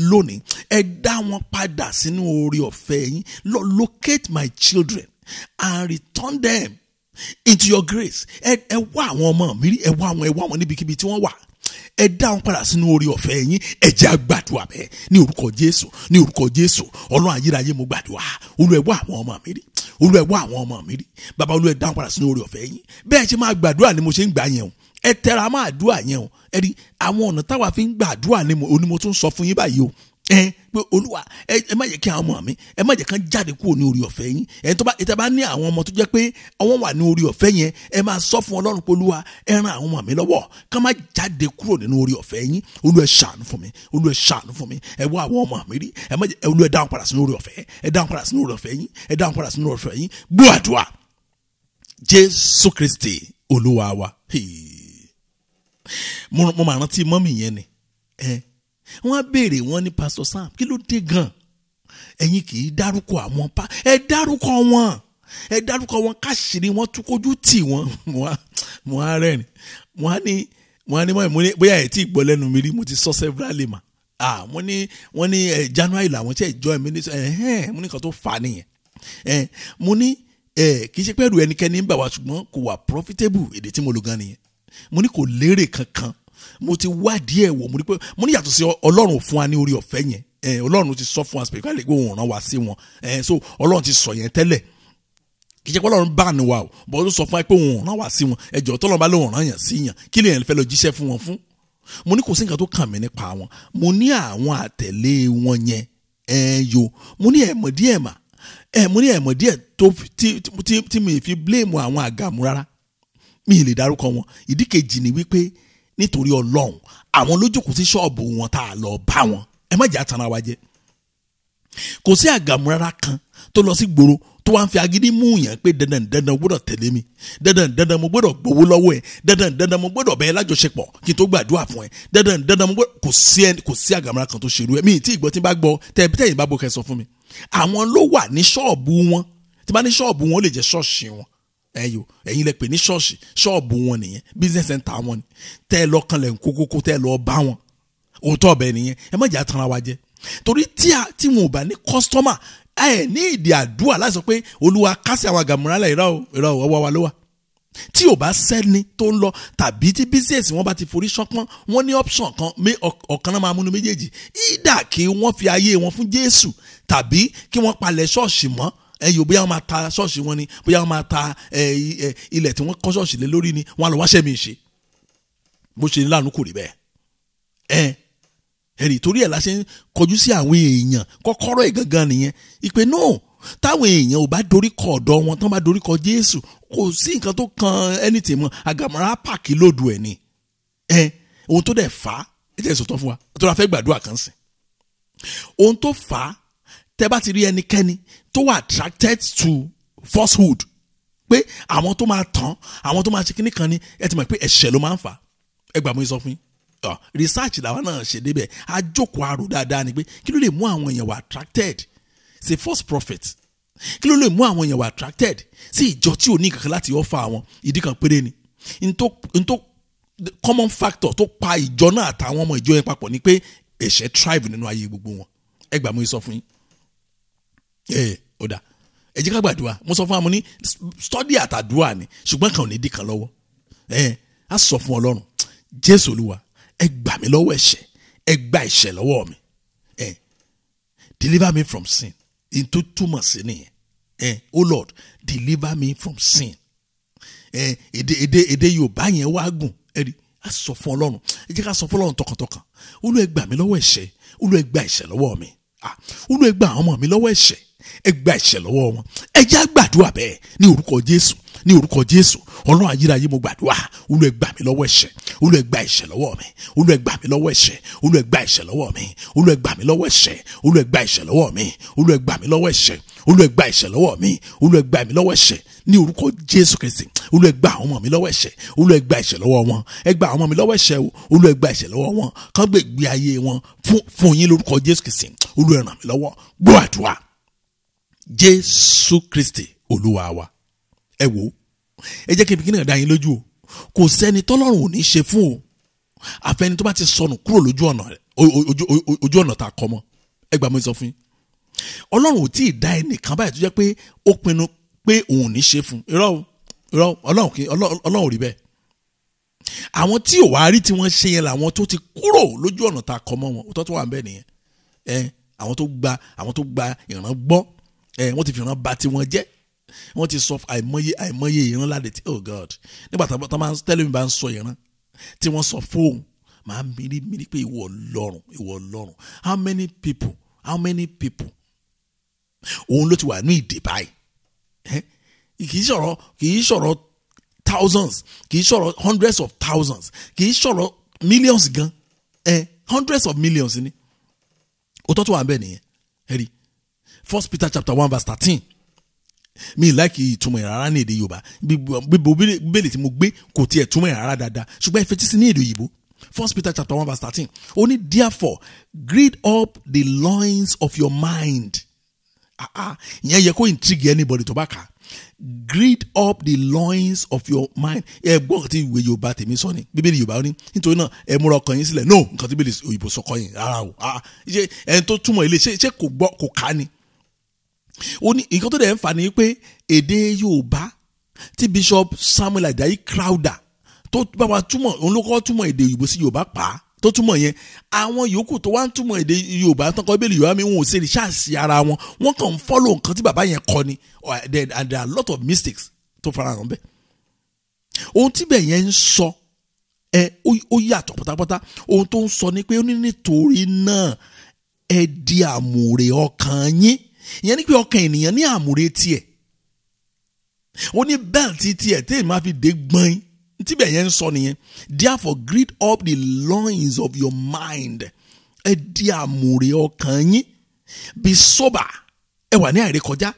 lónìí, ẹ dá wọn padà sínú oore ọ̀fẹ́ yín. Lord, locate my children and return them into your grace. Ẹ wá àwọn ọmọ mi rí, ẹ wá wọn níbikíbi tí wọ́n wà, ẹ dá wọn padà sínú oore ọ̀fẹ́ yín. Ẹ jẹ́ á gbàdúrà bẹ́ẹ̀ ní orúkọ Jésù, ní orúkọ Jésù. Ọlọ́run ayérayé, mo gbàdúrà, Olúwa ẹ wá àwọn ọmọ mi rí, Olúwa ẹ wá àwọn ọmọ mi rí, bàbá Olúwa ẹ dá wọn padà sínú oore ọ̀fẹ́ yín. Bẹ́ẹ̀ ṣe máa gbàdúrà ni mo ṣe ń gbà yẹn o, ẹ tẹra máa àdúrà yẹn o. Ẹ rí àwọn ọ̀nà táwa fi ń gbàdúrà ni mo tún sọ fún yín báyìí o. Ẹ pé Olúwa, ẹ má jẹ́ kí àwọn ọmọ mi, ẹ má jẹ́ kán jáde kúrò ní orí ọ̀fẹ́ yín. Ẹ tó bá ẹ bá ní àwọn ọmọ tó jẹ́ pé àwọn wà ní orí ọ̀fẹ́ yẹn, ẹ máa sọ fún Ọlọ́run pé Olúwa, ẹ ràn àwọn ọmọ mi lọ́wọ́ kán má jáde kúrò nínú orí ọ̀fẹ́ yín. Olúwa ẹ ṣàánú fún mi, Olúwa ẹ ṣàánú fún mi, ẹ wá àwọn ọmọ mi rí, ẹ má jẹ́, Olúwa ẹ dá wọn padà sínú orí ọ̀fẹ́, ẹ dá wọn padà sínú orí ọ̀fẹ́ yín, ẹ dá wọn padà sínú orí ọ̀fẹ́ yín. Gbọ́ àdúrà, Jésù Kristi Olúwa wa. Mo máa rántí mọ́mì yẹn ni wọ́n á béèrè, wọ́n ní Pastor Sam, kí ló dé gan ẹ̀yin kì í dárúkọ àwọn pa, ẹ dárúkọ wọn, ẹ dárúkọ wọn káṣírí wọn tún kojú tì wọn. Mo á rẹ́rìn, mo á ní mọ́ ní bóyá ẹ̀ tí ì gbọ́ lẹ́nu mi rí, mo ti sọ severally mà. Mo ní wọ́n ní January làwọn ṣe join mi ní mo ní kan tó fà nìyẹn. Mo ní kì í ṣe pẹ̀lú ẹnikẹ́ni ń bà wá, ṣùgbọ́n kò wà profitable, èdè tí mo lò gan nìyẹn. Mo ní kò lérè kankan, mo ti wádìí ẹ̀ wò, mo ní pé mo ní yàtọ̀ sí Ọlọ́run fún wa ní orí ọ̀fẹ́ yẹn, Ọlọ́run ti sọ fún wa spiritually pé òun ràn wá sí wọn, so Ọlọ́run ti sọ yẹn tẹ́lẹ̀, kì í ṣe pé Ọlọ́run bá ní wa o, bọ́ ó sọ fún wa pé òun ràn wá sí wọn. Ẹjọ́ tọ́lọ́run bá lóun ràn yàn sí yàn, kí lè yẹn fẹ́ lọ jíṣẹ́ fún wọn fún? Mo ní kò sí nǹkan tó kàn mí nípa wọn, mo ní àwọn àtẹ̀lé wọn yẹn yo, mo ní ẹ̀mọ̀ díẹ̀ mà, mo ní ẹ̀mọ̀ díẹ̀ tó tí mi fi blame àwọn àgàmú rárá, mi lè dárúkọ wọn. Ìdí kejì ni wípé nítorí Ọlọ́run, àwọn ló jókòó sí ṣọ́ọ̀bù wọn tá a lọ bá wọn, ẹ má jẹ́ àtàrà wa jẹ. Kò sí àgàmú rárá kan tó lọ sí gbòòrò tó wá ń fi agídí mú yàn pé dandan dandan gbọ́dọ̀ tẹ̀lé mi, dandan dandan mo gbọ́dọ̀ gbowó lọ́wọ́ ẹ, dandan dandan mo gbọ́dọ̀ bẹ́ẹ̀ lájọṣepọ̀ kí n tó gbàdúrà fún ẹ, dandan dandan mo gbọ́dọ̀. Kò sí àgàmú rárá kan tó ṣerú ẹ. Mi tí ìgbọ́ tí bá gbọ́ tẹ̀yìn bá gbọ́ kẹ́ sọ fún mi. Àwọn ló wà ní ṣọ́ọ̀bù wọn, tí bá ní ṣọ́ọ̀bù wọn ó lè jẹ́ ṣọ́ọ̀ṣì wọn, ẹyọ ẹ̀yin lẹ pè ní ṣọ́ọ̀ṣì, ṣọ́ọ̀bù wọn nìyẹn, business center wọn ni. Tẹ́ ẹ lọ kanlẹ̀ nkókókó, tẹ́ ẹ lọ bá wọn, òótọ́ ọbẹ̀ nìyẹn. Ẹ má jẹ́ àtàrà wa jẹ, torí tí wọn ò bá ní kọ́sítọ́mà, ẹ ní ìdí àdúrà láti sọ pé Olúwa kásì àwọn àgàmúrà lẹ̀, irọ́ ọwọ́ wa ló wà. Tí ò bá sẹ́ni tó ń lọ tàbí tí business wọn bá ti forí ṣánpọ́n, wọ́n ní option kan, ọ̀kan náà máa múnú méjèèjì, ìdá kí wọ́n fi ayé wọn fún Jésù tàbí kí wọ́n palẹ̀ ṣọ́ọ̀ṣì mọ́. Ẹyọ bóyá wọ́n máa ta ṣọ́ọ̀ṣì wọn ni, bóyá wọ́n máa ta ilẹ̀ tí wọ́n kọ́ ṣọ́ọ̀ṣì lé lórí ni, wọ́n á lọ wáṣẹ́ mi ṣe. Bó ṣe ní lánàá kò rí bẹ́ẹ̀. Ẹ̀rì torí ẹ̀ la ṣe ń kọjú sí àwọn èèyàn, kọ́kọ́rọ́ ẹ̀ gangan nìyẹn. Ìpè náà táwọn èèyàn ò bá dorí kọ ọ̀dọ̀ wọn, tán bá dorí kọ Jésù, kò sí nǹkan tó kan anything mọ́. Àgàmọ́ra pàkí lòdù ẹ̀ ni. Ohun tó dẹ̀ fà á, ẹ jẹ́ ìsọ̀tọ̀ fún wa, tó la fẹ́ gbàdúrà kan sìn. Ohun tó fà á, tẹ́ bá ti rí ẹnikẹ́ni tó wà attracted to falsehood, pé àwọn tó máa tàn, àwọn tó máa ṣe kíní kan ni, ẹ ti mọ̀ pé ẹ̀ṣẹ̀ ló máa ń fà á. Ẹ gbà mú sọ fún yín, research làwọn náà ṣe débẹ̀, àjókòó àrò dáadáa ni pé kí ló lè mú àwọn èèyàn wà attracted sí false prophet, kí ló lè mú àwọn èèyàn wà attracted sí ìjọ tí ò ní kankan láti offer àwọn. Ìdí kan péré ni, ntó common factor tó pa ìjọ náà àtàwọn ọmọ ìjọ yẹn papọ̀ ni pé ẹ̀ṣẹ̀ thrive nínú ayé gbogbo wọn. Ẹ gbà mú sọ fún yín. Ó dà, ẹ jẹ́ ká gbàdúrà. Mo sọ fún wa, mo ní study àtàdúrà ni, ṣùgbọ́n kan ò ní dì kan lọ́wọ́. Á sọ fún Ọlọ́run, Jésù Olúwa, ẹ gbà mí lọ́wọ́ ẹ̀ṣẹ̀, ẹ gba ẹ̀ṣẹ̀ lọ́wọ́ mi, deliver me from sin. N tó túmọ̀ sí nìyẹn. Oh Lord, deliver me from sin. Èdè Yorùbá yẹn wá gùn. Ẹ rí, á sọ fún Ọlọ́run, ẹ jẹ́ ká sọ fún Ọlọ́run tọkàntọkàn. Olúwa ẹ gbà mí lọ́wọ́ ẹ̀ṣẹ̀, Olúwa ẹ gba ẹ̀ṣẹ̀ lọ́wọ́ mi, Olúwa ẹ gbà àwọn ọmọ mi lọ́wọ́ ẹ̀ṣẹ̀, ẹ gba ẹ̀ṣẹ̀ lọ́wọ́ wọn. Ẹ jẹ́ á gbàdúrà bẹ́ẹ̀ ní orúkọ Jésù, Ní orúkọ Jésù, Ọlọ́run ayérayé, mo gbàdúrà, Olúwa gbà mí lọ́wọ́ ẹ̀ṣẹ̀, Olúwa gba ẹ̀ṣẹ̀ lọ́wọ́ mi, Olúwa gbà mí lọ́wọ́ ẹ̀ṣẹ̀, Olúwa gba ẹ̀ṣẹ̀ lọ́wọ́ mi, Olúwa gbà mí lọ́wọ́ ẹ̀ṣẹ̀, Olúwa gba ẹ̀ṣẹ̀ lọ́wọ́ mi, Olúwa gbà mí lọ́wọ́ ẹ̀ṣẹ̀, Olúwa gba ẹ̀ṣẹ̀ lọ́wọ́ mi, Olúwa gbà mí lọ́wọ́ ẹ̀ṣẹ̀. Ní orúkọ Jésù Kristi, Olúwa gba àwọn ọmọ mi lọ́wọ́ ẹ̀ṣẹ̀, Olúwa gba ẹ̀ṣẹ̀ lọ́wọ́ wọn, ẹ gba àwọn ọmọ mi lọ́wọ́ ẹ̀ṣẹ̀ o, Olúwa gba ẹ̀ṣẹ̀ lọ́wọ́ wọn, kán gbé ìgbé ayé wọn fún yín lórúkọ Jésù Kristi. Olúwa ràn mí lọ́wọ́, gbọ́ àdúrà. Jésù Kristi Olúwa wa. Ẹ wò ó, ẹ jẹ́ kí n náà dá yín lójú o, kò sẹ́ni tọ́lọ́run ò ní ṣe fún o, àfẹni tó bá ti sọnù kúrò lójú ọ̀nà ojú ọ̀nà tá a kọ́ mọ́. Ẹ gbà mí sọ fún yín, Ọlọ́run ò tí ì dá ẹnìkan báyìí tó jẹ́ pé ó pinnu pé òun ò ní ṣe fún. Irọ́ irọ́, Ọlọ́run ò rí bẹ́ẹ̀. Àwọn tí ò wá rí tí wọ́n ṣe yẹn làwọn tó ti kúrò lójú ọ̀nà tá a kọ́ mọ́ wọn. Òótọ́ tó wà ń bẹ́ẹ̀ nìyẹn. Ẹ àwọn tó gba ìran gbọ́, ẹ wọ́n ti fi ìran bà tiwọn jẹ́, wọ́n ti sọ àìmọye ìran ládé tí, oh God, nígbà tó máa ń tẹ́lẹ̀ mi bá ń sọ ìran tí wọ́n sọ fóun, máa ń mírí pé ìwọ Ọlọ́run, ìwọ Ọlọ́run, how many people, how many people òun ló ti wà ní ìdè báyìí. Kì í sọ̀rọ̀ thousands, kì í sọ̀rọ̀ hundreds of thousands, kì í sọ̀rọ̀ millions gan, hundreds of millions ni. Òótọ́ tó wà ń bẹ̀ nìyẹn. Ẹ rí 1 Peter chapter 1 verse 13. Mi láìkì ìtumọ̀ ìrara ní èdè Yorùbá, bíbo bíbélì tí mo gbé kò tiẹ̀ túmọ̀ ìrara dáadáa, ṣùgbọ́n ẹ fetí sí ní èdè òyìnbó. 1 Peter chapter 1 verse 13. Ó ní, therefore gird up the loins of your mind. Ìyẹn yẹ kó intrigue anybody tó bá kà. Gird up the loins of your mind. Ẹ gbọ́ tí ìwé Yorùbá tèmi sọ ni, bíbélì Yorùbá ní, nítorí náà ẹ múra ọkàn yín sílẹ̀. No, nǹkan tí bíbélì òyìnbó sọ kọ́ yín rárá o. Ṣé ẹni tó túmọ̀ ilé ṣé kò gbọ́ kò ká ni? Ó ní nǹkan tó dẹ̀ ń fà ní pé èdè Yorùbá tí Bishop Samuel Ajayi Crowther tó bá wa túmọ̀, òun ló kọ́ túmọ̀ èdè òyìnbó sí Yorùbá pa á, tó túmọ̀ yẹn, àwọn yòókù tó wá ń túmọ̀ èdè Yorùbá tán kọ́ bíbélì Yorùbá mi, wọn ò ṣe rìṣáàsì ara wọn, wọ́n kàn ń follow nǹkan tí bàbá yẹn kọ ni, and there are a lot of mistakes tó fara hàn bẹ́ẹ̀. Ohun tí bẹ́ẹ̀ yẹn ń sọ ẹ ó yàtọ̀ pátápátá. Ohun tó ń sọ ni pé ó ní nítorí náà ẹ di àmùrè ọkàn yín. Ìyẹn ni pé ọkàn ènìyàn ní àmùrè tiẹ̀, ó ní bẹ́ẹ̀tì tiẹ̀ tí èèyàn máa fi dé gbọ́n. Tí bẹ́ẹ̀ yẹn ń sọ nìyẹn. Therefore gird up the loins of your mind. Ẹ di àmùrè ọkàn yín. Be sober. Ẹ wà ní àìrékọjá.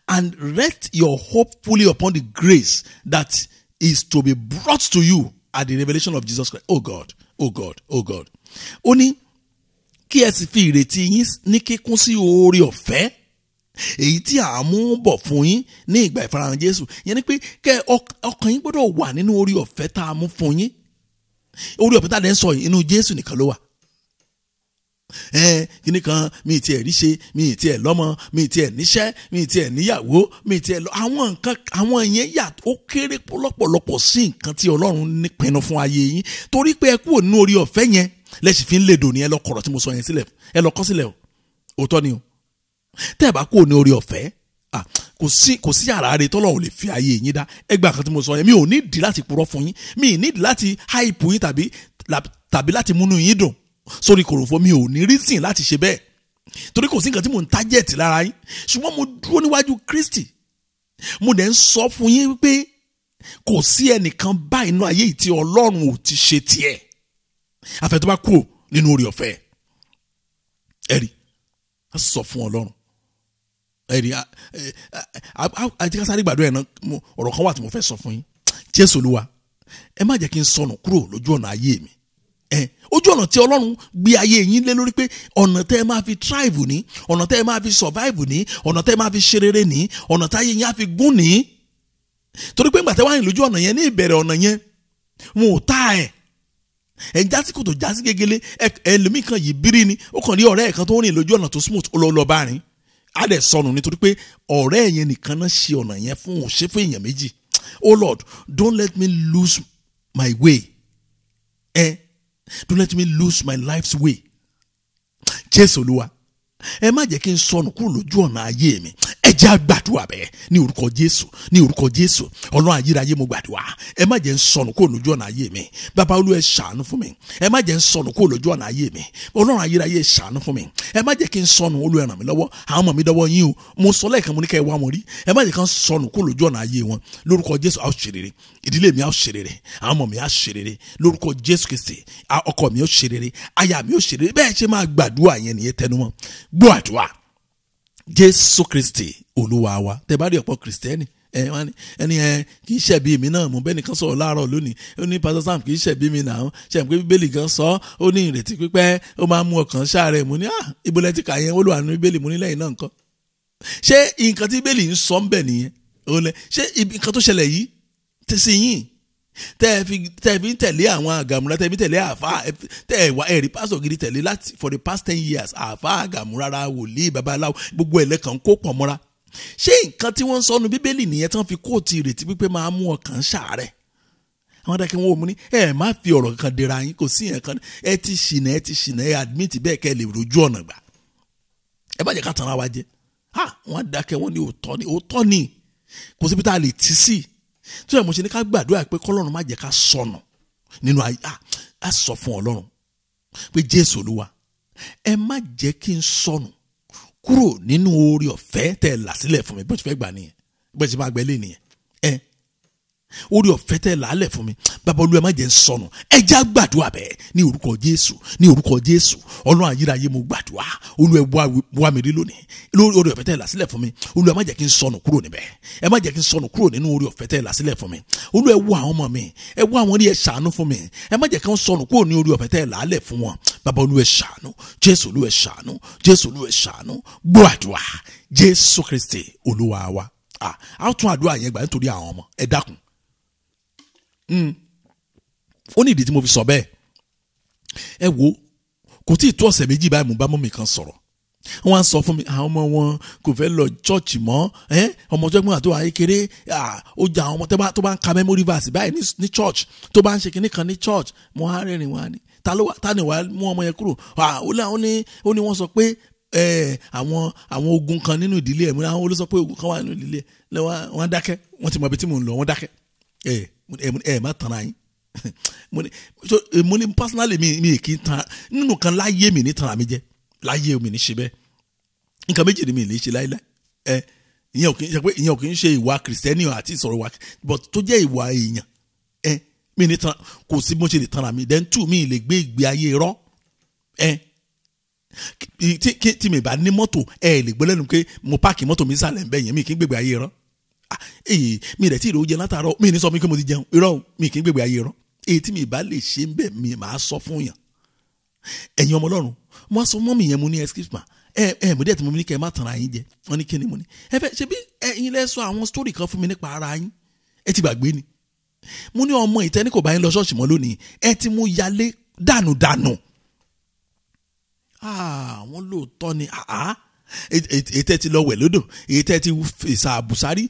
And rest your hope fully upon the grace that is to be brought to you at the revelation of Jesus Christ. Oh God, oh God, oh God. Ó ní kí ẹ sì fi ìrètí yín ní kíkún sí oore ọ̀fẹ́ èyí tí à ń mú bọ̀ fún yín ní ìgbà ìfarahàn Jésù. Ìyẹn ni pé kẹ́ ọkàn yín gbọ́dọ̀ wà nínú oore ọ̀fẹ́ tá a mú fún yín. Oore ọ̀fẹ́ tá a lè ń sọ yìí, inú Jésù nìkan ló wà. Kíní kan mi tiẹ̀ rí ṣe, mi tiẹ̀ lọ́mọ, mi tiẹ̀ níṣẹ́, mi tiẹ̀ níyàwó, mi tiẹ̀ lọ, àwọn nǹkan àwọn yẹn yà ó kéré lọ́pọ̀lọpọ̀ sí nǹkan tí Ọlọ́run nípinnu fún ayé yín. Torí pé ẹ kúrò nínú oore ọ̀fẹ́ yẹn lẹ́sìn fi ń lè dòní. Ẹ lọ kọ̀rọ̀ tí mo sọ yẹn sílẹ̀, ẹ lọ kọ́ sílẹ̀ o, òótọ́ ni o. Tẹ́ ẹ bá kúrò ní oore ọ̀fẹ́, kò sí àrà rẹ tọ́lọ́run lè fi ayé yín dá. Ẹ gbà kan tí mo sọ yẹn, mi ò nídìí láti purọ́ fún yín, mi ò nídìí láti hype yín tàbí láti múnú yín dùn sórí kòròfo, mi ò ní reason láti ṣe bẹ́ẹ̀, torí kò sí nǹkan tí mò ń target lára yín. Ṣùgbọ́n mo dúró níwájú Kristi, mo dẹ̀ ń sọ fún yín pé kò sí ẹnìkan báyìí nínú ayé yìí tí Ọlọ́run ò ti ṣe tiẹ̀, àfẹ́ tó bá kúrò nínú oore ọ̀fẹ́. Ẹ̀rí a sọ fún Ọlọ́run. Ẹ̀rí àti ká sáré gbàdúrà ẹ̀ náà. Ọ̀rọ̀ kan wà tí mo fẹ́ sọ fún yín. Jésù Olúwa, ẹ má jẹ́ kí n sọnù kúrò lójú ọ̀nà ayé mi. Ojú ọ̀nà tí Ọlọ́run gbé ayé yín lé lórí, pé ọ̀nà tẹ́ ẹ máa fi thrive ní, ọ̀nà tẹ́ ẹ máa fi survive ní, ọ̀nà tẹ́ ẹ máa fi ṣe rere ní, ọ̀nà tí ayé yín á fi gún ní. Torí pé ńgbà tẹ́ wá rìn lójú ọ̀nà yẹn, ní ìbẹ̀rẹ̀ ọ̀nà yẹn, wọn ò tá ẹ̀ ń jásí kòtò, jásí gegele. Ẹlòmíì kan yìí bírí ni, ó kàn rí ọ̀rẹ́ ẹ̀ kan tó rìn lójú ọ̀nà tó smooth, ó lọ bá rìn, á dẹ̀ sọnù, nítorí pé ọ̀rẹ́ yẹn nìkan náà ṣe ọ̀nà yẹn fún, òun ṣe fún èèyàn méjì. Oh Lord, don't let me lose my way. Don't let me lose my life's way. Jésù Olúwa, ẹ má jẹ́ kí n sọnù kúrò lójú ọ̀nà ayé mi. Ẹ Ẹ jẹ́ á gbàdúrà bẹ́ẹ̀ ní orúkọ Jésù, ní orúkọ Jésù. Ọlọ́run ayérayé, mo gbàdúrà, ẹ má jẹ́ ń sọnù kúrò lójú ọ̀nà ayé mi. Bàbá Olú, ẹ ṣàánú fún mi. Ẹ má jẹ́ ń sọnù kúrò lójú ọ̀nà ayé mi. Ọlọ́run ayérayé, ẹ ṣàánú fún mi. Ẹ má jẹ́ kí n sọnù. Olú, ẹ ràn mí lọ́wọ́. Àwọn ọmọ mi dọ́wọ́ yín o. Mo sọ lẹ́ẹ̀kan, mo ní kẹ́ ẹ wá wọn rí. Ẹ má jẹ́ kí n sọnù kúrò lójú ọ̀nà ayé wọn. Lórúkọ Jésù, a ó ṣe rere. Ìdílé mi á ṣe rere, àwọn ọmọ mi á ṣe rere lórúkọ Jésù Kristi. Ọkọ mi ó ṣe rere, aya mi ó ṣe rere. Bẹ́ẹ̀ ṣe máa gbàdúrà yẹn nìyẹn. Tẹnumọ́, gbọ́ àdúrà. Jésù Kristi Olúwa wa. Tẹ bá rí ọ̀pọ̀ Kìrìsìtẹ́nì, ẹ wọ́n ní ẹni ẹ kì í ṣẹ̀bi mi náà. Mo bẹ́ẹ̀ nìkan sọ̀rọ̀ láàárọ̀ lónìí, ó ní, "Pastor Sam, kì í ṣẹ̀bi mi náà ṣe pé Bíbélì gan sọ, ó ní ìrètí pípẹ́ ó máa ń mú ọkàn ṣàárẹ̀." Mo ní, "Ah, ibo lẹ ti kà yẹn?" Ó lò àánú Bíbélì. Mo ní, "Lẹ́yìn náà nǹkan, ṣé nǹkan tí Bíbélì ń sọ ń bẹ̀ nìyẹn?" Ó lẹ ṣé nǹkan tó ṣẹlẹ̀ yìí ti sí yín tẹ́ ẹ fi ń tẹ̀lé àwọn àgàmúra, tẹ́ ẹ fi ń tẹ̀lé àáfà, tẹ́ ẹ wá ẹ̀rí pásọ̀ gidi tẹ̀lé láti for the past 10 years, àáfà, àgàmúrara, wòlíì, babaláwo, gbogbo ẹ̀lẹ́kàn kó pọ̀ mọ́ra, ṣé nǹkan tí wọ́n ń sọnù Bíbélì nìyẹn tí wọ́n fi quote ìrètí pípé máa mú ọkàn ṣàárẹ̀? Àwọn adákẹ́ wọn ò mú ní ẹ má fi ọ̀rọ̀ kan dera yín. Kò sí yẹn kan. Ẹ ti ṣìnà, ẹ ti ṣìnà, ẹ admit bẹ́ẹ̀ kẹ́ ẹ lè rojú ọ̀nà gbà. Ẹ má jẹ́ ká tanra wa jẹ. Ha, wọ́n dákẹ́, wọ́n ní òótọ́ ni, òótọ́ ni, kò síbi tá a lè tì sí. Tí wọ́n mọ̀ ṣe ní ká gbàdúrà pé kọ́lọ́run má jẹ́ ká sọnù nínú ayé. A sọ fún Ọlọ́run pé, "Jésù Olúwa, ẹ má jẹ́ kí n sọnù kúrò nínú oore ọ̀fẹ́ tẹ́ ẹ là sílẹ̀ fún mi." Bó ti fẹ́ gbà nìyẹn, bó ti máa gbẹ lé nìyẹn. Ẹ oore ọ̀fẹ́ tẹ́ ẹ làálẹ̀ fún mi, Bàbá Olúwa, má jẹ́ n sọnù. Ẹ jẹ́ á gbàdúrà bẹ́ẹ̀ ní orúkọ Jésù, ní orúkọ Jésù. Ọlọ́run ayérayé, mo gbàdúrà, Olúwa, wá mi rí lónìí lórí oore ọ̀fẹ́ tẹ́ ẹ là sílẹ̀ fún mi. Olúwa, má jẹ́ kí n sọnù kúrò níbẹ̀. Ẹ má jẹ́ kí n sọnù kúrò nínú oore ọ̀fẹ́ tẹ́ ẹ là sílẹ̀ fún mi. Olúwa, ẹ wo àwọn ọmọ mi, ẹ wo àwọn rí, ẹ ṣàánú fún mi. Ẹ má jẹ́ kí n sọnù kúrò ní oore ọ̀fẹ́ tẹ́ ẹ làálẹ̀ fún wọn. Bàbá Olúwa, ẹ ṣàánú. Jésù Olúwa, ẹ ṣàánú. Jésù Olúwa, ẹ ṣàánú. Gbọ́ àdúrà. Jésù Kristi Olúwa wa. Ah, a tún àdúrà yẹn gbà nítorí àwọn ọmọ. Ẹ dákun, ó ní ìdí tí mo fi sọ bẹ́ẹ̀. Ẹ wo, kò tí ì tó ọ̀sẹ̀ 2 báyìí, mo bá mummy kan sọ̀rọ̀. Wọ́n á sọ fún mi, àwọn ọmọ wọn kò fẹ́ lọ church mọ́. Ọmọ ọjọ́ gbọ́n àti wàá kékeré, ó jà àwọn ọmọ tó bá ń ka memory verse báyìí ní church, tó bá ń ṣe kinní kan ní church. Mo á rẹ́rìn wá ní, ta ló wá, ta ni wàá mú ọmọ yẹn kúrò? Ó ní wọ́n sọ pé àwọn ogun kan nínú ìdílé ẹ̀. Mo ní, àwọn olóṣọ pé ogun kan wà nínú ìdílé ẹ̀. Wọ́n dákẹ́, wọ́n ti mọ ibi tí mò ń lọ, wọ́n dákẹ́. Ẹ ẹ ẹ má tanra yín. Mo ní personally, mi kì í tan nínú kan láyé mi, ní tanra mi jẹ láyé mi, ní ṣe bẹ́ẹ̀. Nǹkan méjì ni mi lè ṣe láíláí. Ẹ ìyẹn ò kì í ṣe pé ìyẹn ò kì í ṣe ìwà Kìrìsìtẹ́nì àti ìsọ̀rọ̀ ìwà, but tó jẹ́ ìwà èèyàn. Ẹ mi ní tan, kò sí bó ṣe lè tanra mi. Then two, mi lè gbé ìgbé ayé rọ́ ẹ tí mi bá ní mọ́tò. Ẹ lè gbọ́ lẹ́nu pé mo park mọ́tò mi sàlẹ̀ ń bẹ̀ yẹn. Mi kì í gbégbé ayé rọ́. Èyí mi rẹ̀ tí ìrò jẹ látàárọ̀, mi ní sọ mi pé mo ti jẹun. Irọ́, mi kì í gbégbé ayé rọ́. Èyí tí mi bá lè ṣe ń bẹ̀, mi máa sọ fún yàn. Ẹ̀yin ọmọ Ọlọ́run, mo sọ mummy yẹn, mo ní, "Excuse ma, ẹ ẹ mo díẹ̀ tí mo ní kẹ́ ẹ má tanra yín jẹ." Wọ́n ní, "Kí ni?" Mo ní, "Ẹ fẹ́ ṣe bí ẹ̀yin lẹ sọ àwọn story kan fún mi nípa ara yín, ẹ ti gbàgbé ni." Mo ní, ọmọ ìtẹ́ni kò bá yín lọ ṣọ́ọ̀ṣì mọ́ lónìí, ẹ ti mú yálé dànù dànù. Wọ́n lóòótọ́ ni. Èyí tẹ́ ti lọ wẹ̀ lódò, èyí tẹ́ ti fèsà àbùsárí,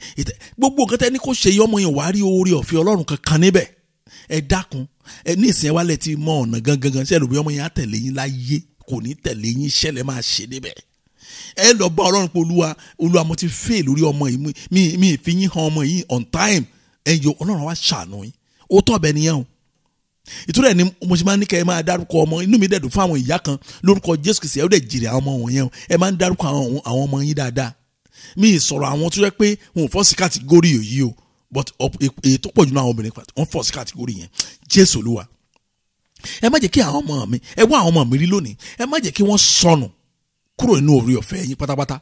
gbogbo nǹkan tẹ́ ní kó ṣe, ọmọ yẹn wàá rí oore ọ̀fẹ́ Ọlọ́run kankan níbẹ̀. Ẹ dákun, ẹ ní ìsìn ẹ wálẹ̀ ti mọ ọ̀nà gangan gan. Ṣe é lò bí ọmọ yẹn á tẹ̀lé yín láyé? Kò ní tẹ̀lé yín. Ṣẹlẹ̀ máa ṣe níbẹ̀. Ẹ lọ bá Ọlọ́run pé, "Olúwa, Olúwa, mo ti fail lórí ọmọ yìí, mi fi yín hàn ọmọ yìí on time." Ẹ yọ Ọlọ́run wá ṣàánú yín. Ó tọ́ ọbẹ̀ nìyẹn o. Ìtura ẹ̀ ni mo ṣe máa ń ní kẹ́ ẹ máa dárúkọ ọmọ. Inú mi dẹ̀dùn fún àwọn ìyá kan. Lórúkọ Jésù Kristi, ẹ ó dẹ̀ jèrè àwọn ọmọ wọ̀nyẹn o. Ẹ máa ń dárúkọ àwọn ọmọ yín dáadáa. Mi ì sọ̀rọ̀ àwọn tó yẹ pé wọn ò fall sí category yìí o, but èyí tó pọ̀ jù náà, àwọn obìnrin wọ́n fall sí category yẹn. Jésù Olúwa, ẹ má jẹ́ kí àwọn ọmọ mi, ẹ wá àwọn ọmọ mi rí lónìí, ẹ má jẹ́ kí wọ́n sọnù kúrò nínú oore ọ̀fẹ́ yín pátápátá.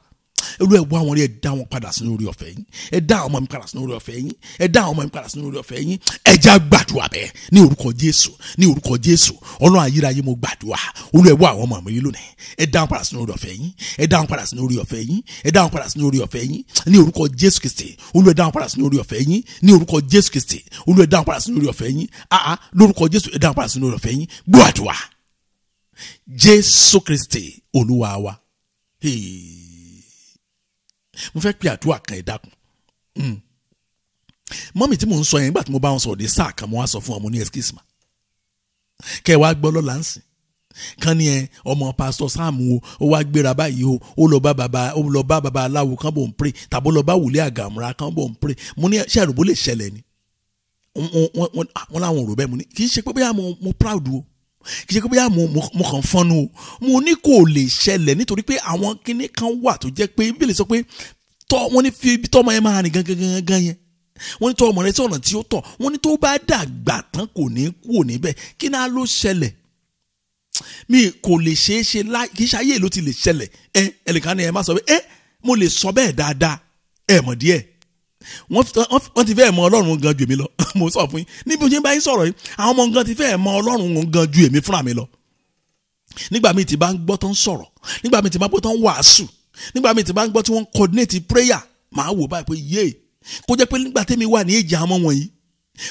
Olú, ẹ wá wọn rí, ẹ dá wọn padà sínú oore ọ̀fẹ́ yín. Ẹ dá àwọn ọmọ mi padà sínú oore ọ̀fẹ́ yín. Ẹ dá àwọn ọmọ mi padà sínú oore ọ̀fẹ́ yín. Ẹ já gbàdúrà bẹ́ẹ̀ ní orúkọ Jésù, ní orúkọ Jésù. Ọlọ́run ayérayé, mo gbàdúrà, Olú, ẹ wá àwọn ọmọ mi rí lónìí, ẹ dá wọn padà sínú oore ọ̀fẹ́ yín. Ẹ dá wọn padà sínú oore ọ̀fẹ́ yín. Ẹ dá wọn padà sínú oore ọ̀fẹ́ yín ní orúkọ Jésù Kristi. Olú, ẹ dá wọn padà sínú oore ọ̀fẹ́ yín ní orúkọ Jésù Kristi. Olú, ẹ dá wọn padà sínú oore ọ̀fẹ́ yín. Àá, lórúkọ Jésù, ẹ dá wọn padà sínú oore ọ̀fẹ́ yín. Gbọ́ àdúrà. Jésù Kristi Olúwa wa. Hey, mo fẹ́ pe àdúrà kan, ẹ dákun. Mummy tí mò ń sọ yẹn, nígbà tí mo bá wọn sọ̀rọ̀ dé sáà kan, mo wá sọ fún wọn, mo ní, "Excuse ma, kẹ́ ẹ wá gbọ́ lọ́la ń sìn." Kan ní ẹ ọmọ Pastor Sam o, ó wá gbéra báyìí o, ó lọ bá bàbá aláwo kan bò ń pray, tàbó lọ bá wòlé àgàmúra kan bò ń pray. Mo ní ṣé àròbó lè ṣẹlẹ̀ ni? Wọ́n láwọn ò rò bẹ́ẹ̀. Mo ní kì í ṣe pé bóyá mo proud o, kì í ṣe pé bóyá mo kàn fọ́nnu o. Mo ní kò lè ṣẹlẹ̀ nítorí pé àwọn kinní kan wà tó jẹ́ pé Bíbélì sọ pé tọ́ wọ́n ní fi ibi tọ́mọ yẹn máa rìn gangan gangan yẹn, wọ́n ní tọ́ ọmọ rẹ sí ọ̀nà tí ó tọ́, wọ́n ní tó bá dàgbà tán kò ní kú níbẹ̀. Kí náà ló ṣẹlẹ̀? Mi kò lè ṣeé ṣe láì, kì í ṣe ayé ló ti lè ṣẹlẹ̀. Ẹ ẹnìkan ni ẹ má sọ bẹ́ẹ̀, ẹ mo lè sọ bẹ́ẹ̀ dáadáa, ẹ mọ̀ díẹ̀. Wọ́n ti fẹ́ mọ Ọlọ́run gan ju èmi lọ. Mo sọ fún yín níbi tí mo bá yín sọ̀rọ̀ yìí, àwọn ọmọ gan ti fẹ́ mọ Ọlọ́run gan ju èmi fúnra mi lọ. Nígbà míì tí bá ń gbọ́ tán sọ̀rọ̀, nígbà míì tí bá ń gbọ́ tán wàásù, nígbà míì tí bá ń gbọ́ tí wọ́n coordinate prayer, màá wò báyìí pé yé, kó jẹ́ pé nígbà tẹ́mi wà ní èjì àwọn wọ̀nyí,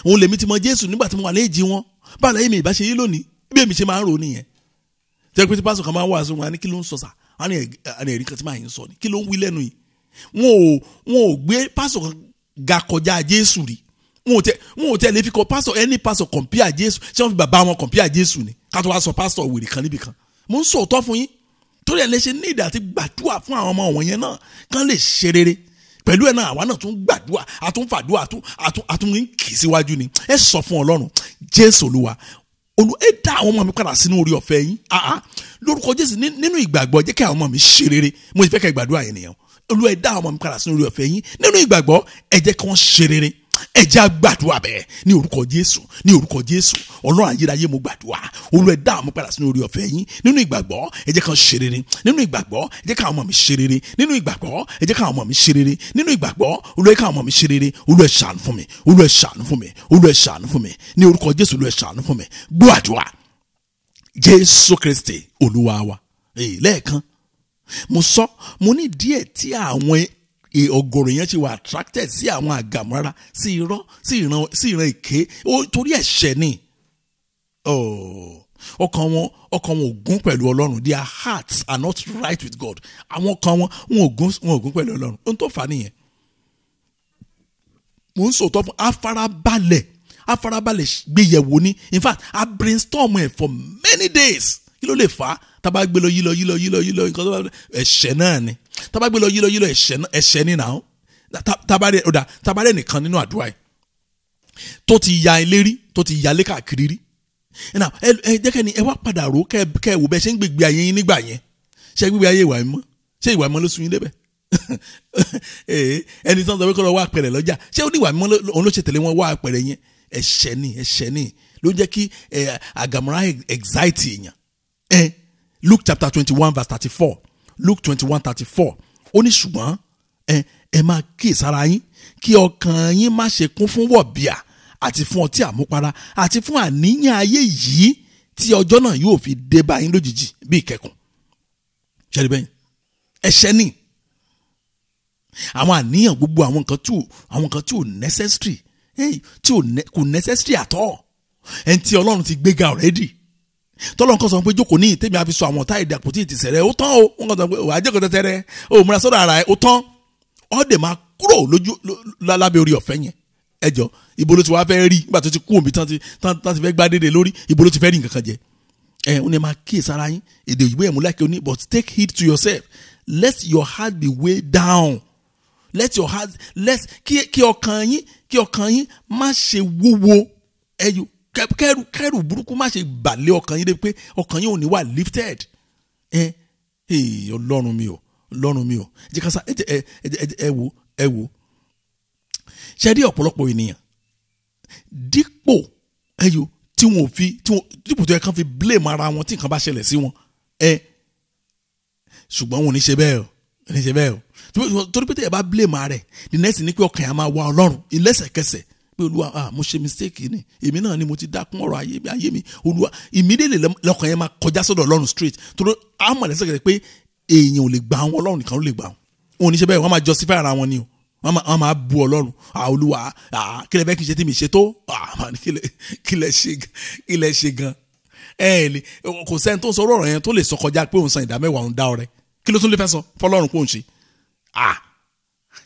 òun lèmi ti mọ Jésù nígbà tí mo wà ní èjì wọn, báwo lẹ́yìn mi ìbá ṣe yí lónìí, bí èmi ṣe máa ń rò nìyẹn. Tẹ́ pé tí pásọ̀ kan máa ń wàásù wọn ní kí ló ń sọ sà, wọn ní ẹ̀rí kan tí màá yín sọ ni, kí ló ń wí lẹ́nu yìí. Wọn ò gbé pásọ̀ kan ga kọjá Jésù rí. Wọn ò tẹ lè fi kọ pásọ̀ ẹni pásọ̀ compare Jésù, ṣé wọ́n fi bàbá wọn compare Jésù ni? Ká tó wá sọ pásọ̀ wèrè kan níbì kan. Mo ń sọ òótọ́ fún yín, torí ẹ̀ lè ṣe ní ìdí àti gbàdúrà fún àwọn ọmọ wọ̀nyẹn náà kán lè ṣe rere. Pẹ̀lú ẹ̀ náà àwa náà tún gbàdúrà, àtún fàdúrà, àtún ń kì í síwájú ni. Ẹ sọ fún Ọlọ́run, Jésù Olúwa, ẹ dá àwọn ọmọ mi padà sínú orí ọ̀fẹ́ yín. Lórúkọ Jésù, nínú ìgbàgbọ́ jẹ́ kí àwọn ọmọ mi ṣe rere. Mo ti fẹ́ kẹ́ gbàdúrà yẹn nìyẹn. Olúwa, ẹ dá àwọn ọmọ mi padà sínú orí ọ̀fẹ́ yín, nínú ìgbàgbọ́ ẹ jẹ́ kí wọ́n ṣe rere. Ẹ jẹ́ á gbàdúrà bẹ́ẹ̀ ní orúkọ Jésù, ní orúkọ Jésù. Ọlọ́run ayérayé, mo gbàdúrà, Olúwa, ẹ dá àwọn ọmọ padà sínú orí ọ̀fẹ́ yín, nínú ìgbàgbọ́ ẹ jẹ́ kí wọ́n ṣe rere, nínú ìgbàgbọ́ ẹ jẹ́ káwọn ọmọ mi ṣe rere, nínú ìgbàgbọ́ ẹ jẹ́ káwọn ọmọ mi ṣe rere, nínú ìgbàgbọ́ Olúwa, ẹ káwọn ọmọ mi ṣe rere. Olúwa, ẹ ṣàánú fún mi, Olúwa, ẹ ṣàánú fún mi, Olúwa, ẹ ṣàánú fún mi, ní orúkọ Jésù. Olúwa, ẹ ṣàánú fún mi. Gbọ́ àdúrà, Jésù Kristi Olúwa wa. Lẹ́ẹ̀kan mo sọ, mo ní díẹ̀ tí àwọn ọ̀gọ̀rọ̀ yẹn ti wà attracted sí àwọn àgàmọ́ra, sí irọ́, sí ìran èké, torí ẹ̀ṣẹ̀ ni. Ọkàn wọn ò gún pẹ̀lú Ọlọ́run. Their hearts are not right with God. Àwọn ọkàn wọn ò gún pẹ̀lú Ọlọ́run. Ohun tó fà á nìyẹn. Mo ń sòótọ́ fún afarabalẹ̀ gbéyẹ̀wò ni. In fact, I brainstorm ẹ̀ for many days. Kí ló lè fà á? Tábà gbé lọ yílọ yílọ yílọ yílọ, nǹkan tó bá ẹ̀ṣẹ̀ náà ni. Tábà gbé lọ yílọ yílọ, ẹ̀ṣẹ̀ ni náà. Tábà rẹ̀ nìkan nínú àdúrà yìí tó ti ya ilé rí, tó ti ya ilé káàkiri rí. Ẹ jẹ́ kẹ́ni ẹ wá padà rò kẹ́ ẹ wò bẹ́ẹ̀ ṣe ń gbègbè ayé yín nígbà yẹn. Ṣé gbígbé ayé ìwà mímọ́? Ṣé ìwà mímọ́ ló sún yín débẹ̀? Ẹni tí wọ́n sọ pé kó lọ wá apẹ̀rẹ̀ lọ́jà, ṣé ó ní ìwà mímọ́ òun ló ṣe tẹ̀lé wọn wá apẹ̀rẹ̀ yẹn? Ẹ̀ṣẹ̀ ni, ẹ̀ṣẹ̀ ni ló jẹ́ kí àgàmọ́ra anxiety èèyàn. Luke chapter 21 verse 34, Luke 21:34, ó ní ṣùgbọ́n ẹ máa kíyèsára yín, kí ọkàn yín má ṣe kún fún wọ̀bìà àti fún ọtí àmupara àti fún àníyàn ayé yìí, tí ọjọ́ náà yóò fi dé bá yín lójijì bí ìkẹkùn. Ṣẹ́ni bẹ́yìn, ẹ̀ṣẹ̀ ni àwọn àníyàn gbogbo, àwọn nǹkan tí ò necessary, tí kò necessary at all. Ẹni tí Ọlọ́run ti gbéga already, tọ́lọ́n kan sọ pé jókòó ní ìtẹ́mi àfi sọ àwọn ọ̀tá èdè àpótí ìtìsẹ̀rẹ̀, ó tán o. Wọ́n kàn sọ pé wàá jókòó tẹ́tẹ́rẹ́, ó múra sọ́dọ̀ ara ẹ̀, ó tán. Ọ́ dẹ̀ máa kúrò lójú lábẹ́ orí ọ̀fẹ́ yẹn. Ẹ jọ, ibo ló ti wá fẹ́ rí nígbà tó ti kú òbí tán ti fẹ́ gbá dédé lórí, ibo ló ti fẹ́ rí nǹkan kan jẹ? Ẹ ó ní máa kíyèsára yín. Èdè òyìnbó yẹn mú láìpẹ́, ó ní but take heed to yourself, let your heart be weighed down, let your heart, let kí ọkàn yín, kí ọkàn yín má ṣe wúwo. Ẹyọ kẹrù burúkú má ṣe bàlẹ̀ ọkàn yín dé pé ọkàn yín ò ní wà lifted. Ẹ Ọlọ́run mi o, Ọlọ́run mi o, ẹ jẹ́ ká sá, ẹ wò, ẹ wò. Ṣe rí ọ̀pọ̀lọpọ̀ ènìyàn dípò ẹyọ tí wọn ò fi dípò tó yẹ kán fi blame ara wọn tí nǹkan bá ṣẹlẹ̀ sí wọn, ẹ ṣùgbọ́n wọn ò ní ṣe bẹ́ẹ̀ o, ní ṣe bẹ́ẹ̀ o. Torí pé tẹ̀yẹ̀ bá blame ara rẹ̀, the next ni pé ọkàn yẹn á máa wá Ọlọ́run ìlẹ́sẹ̀kẹsẹ̀ pé Olúwa, mo ṣe mistake ni, èmi náà ni mo ti dákún ọ̀rọ̀ ayé mi, Olúwa. Immediately lọ́kàn yẹn máa kọjá sọ́dọ̀ Ọlọ́run straight, torí á mọ̀ lẹ́sẹ̀kẹsẹ̀ pé èèyàn ò lè gbà wọn, Ọlọ́run nìkan ló lè gbà wọn. Wọn ò ní ṣe bẹ́ẹ̀, wọ́n máa justify ara wọn ni o. Wọ́n máa bu Ọlọ́run. Olúwa, kí lẹ fẹ́ kí n ṣe tí mi ṣe tó? Kí lẹ ṣe gan? Ẹ kò sẹ́ni tó ń sọ ọ̀rọ̀ yẹn tó lè sọ kọjá pé òun san ìdámẹ́wàá, òun dá ọrẹ. Kí ló tún lè fẹ́ sọ fọlọ́run kó ń ṣe?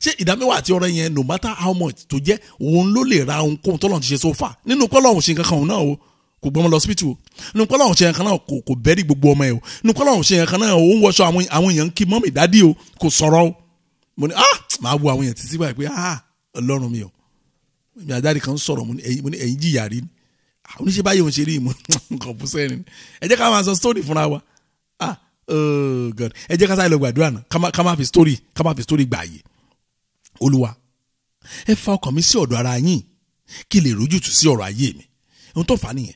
Ṣé ìdámẹ́wàá àti ọrẹ yẹn, no matter how much tó jẹ́, òun ló lè ra ohunkóhun tọ́lọ́run ti ṣe so far nínú kọ́lọ́run ṣe nǹkan kan òun náà o. Kò gbọ́mọ lọ hospital o. Nínú pé Ọlọ́run ṣe nǹkan náà kò bẹ́rí gbogbo ọmọ ẹ̀ o. Nínú pé Ọlọ́run ṣe nǹkan náà ó ń wọṣọ àwọn èèyàn ń kí mọ́mì dádì o, kò sọ̀rọ̀ o. Mo ní máa wo àwọn èèyàn títí báyìí pé Ọlọ́run mi o. Èmi àdáàdì kan sọ̀rọ̀, mo ní ẹ̀yin jìyà rí ni. Oníṣẹ́ báyìí òun ṣe rí ìmọ̀ nǹkan bú sẹ́ni. Ẹ jẹ́ ká máa sọ story fúnra wa. Oh God, ẹ jẹ́ ká sáré lọ gbàdúrà náà, ká má fi story, ká má fi story gbà yé. Olúwa, ẹ fa ọkàn mi sí ọ̀dọ̀ ara yín kí lè rójútùú sí ọ̀rọ̀ ayé mi. Ohun tó fà á nìyẹn.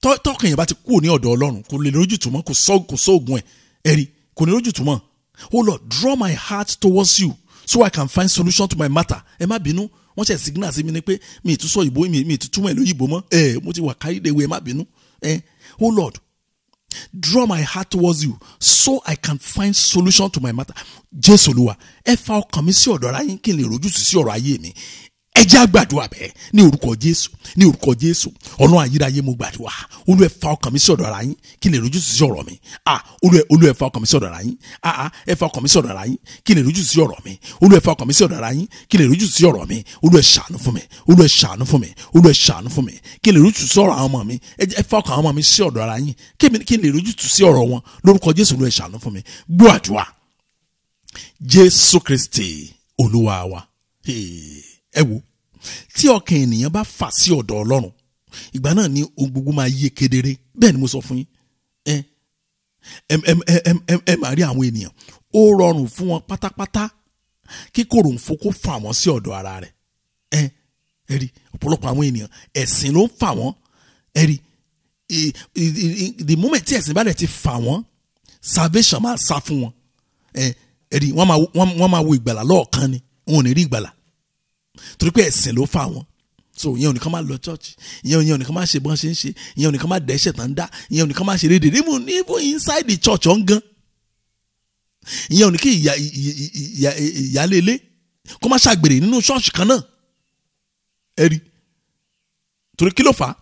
Tọkàn yẹn bá ti kúrò ní ọ̀dọ̀ Ọlọ́run, kò lè rójútùú mọ́, kò sóògùn ẹ̀ ẹ̀rí, kò ní rójútùú mọ́. Oh Lord, draw my heart towards you so I can find solution to my matter. Ẹ má bínú, wọ́n ṣe signal sí mi ni pé mi ì tún sọ ìbò, mi ì tún túmọ̀ ẹ̀ lóyìnbó mọ́. Ẹ mo ti wà káyédéwé, ẹ má bínú. Oh Lord, draw my heart towards you so I can find solution to my matter. Jésù Olúwa, ẹ fa ọkàn mi sí ọ̀dọ̀ ara yín kí n lè rójútùú sí ọ̀rọ̀ ayé mi. Ẹ jẹ́ á gbàdúrà bẹ́ẹ̀ ní orúkọ Jésù, ní orúkọ Jésù. Ọlọ́run ayérayé, mo gbàdúrà. Olúwa, ẹ fa ọkàn mi sí ọ̀dọ̀ ara yín kí n lè rójútùú sí ọ̀rọ̀ mi. Olúwa, ẹ fa ọkàn mi sí ọ̀dọ̀ ara yín. Ẹ fa ọkàn mi sí ọ̀dọ̀ ara yín kí n lè rójútùú sí ọ̀rọ̀ mi. Olúwa, ẹ fa ọkàn mi sí ọ̀dọ̀ ara yín kí n lè rójútùú sí ọ̀rọ̀ mi. Olúwa, ẹ ṣàánú fún mi. Olúwa, ẹ ṣàánú fún mi. Olúwa, ẹ ṣàánú fún mi kí n lè rójútùú sí ọ̀rọ̀ àwọn ọmọ mi. Ẹ fa ọkàn àwọn ọmọ mi sí ọ̀dọ̀ ara yín kí n lè rójútùú sí ọ̀rọ̀ wọn. Lórúkọ Jésù, Olúwa, ẹ ṣàánú fún mi. Gbọ́ àdúrà. Jésù Kristi Olúwa wa. Ẹ wo, tí ọkàn ènìyàn bá fà sí ọ̀dọ̀ Ọlọ́run, ìgbà náà ni ohun gbogbo máa yé kedere. Bẹ́ẹ̀ ni mo sọ fún yín. Ẹ ẹ máa rí àwọn ènìyàn, ó rọrùn fún wọn pátápátá kí kòròǹfò kó fà wọ́n sí ọ̀dọ̀ ara rẹ̀. Ẹ rí ọ̀pọ̀lọpọ̀ àwọn ènìyàn, ẹ̀sìn ló ń fà wọ́n. Ẹ rí, the moment tí ẹ̀sìn bá dẹ̀ ti fà wọ́n, salvation máa sá fún wọn. Ẹ rí, wọ́n máa wo ìgbàlà lọ́ọ̀kan ni, wọn ò ní rí ìgbàlà torí pé ẹ̀sìn ló fà wọ́n. So ìyẹn ò ní kàn máa lọ church, ìyẹn ò ní kàn máa ṣe bọ́n ṣe ń ṣe, ìyẹn ò ní kàn máa dẹ́ṣẹ̀ tán dá, ìyẹn ò ní kàn máa ṣe rédè, even inside the church ọ̀n gan. Ìyẹn ò ní kí ìyáálé ilé kó má ṣàgbèrè nínú church kan náà. Ẹ rí, torí kí ló fà á?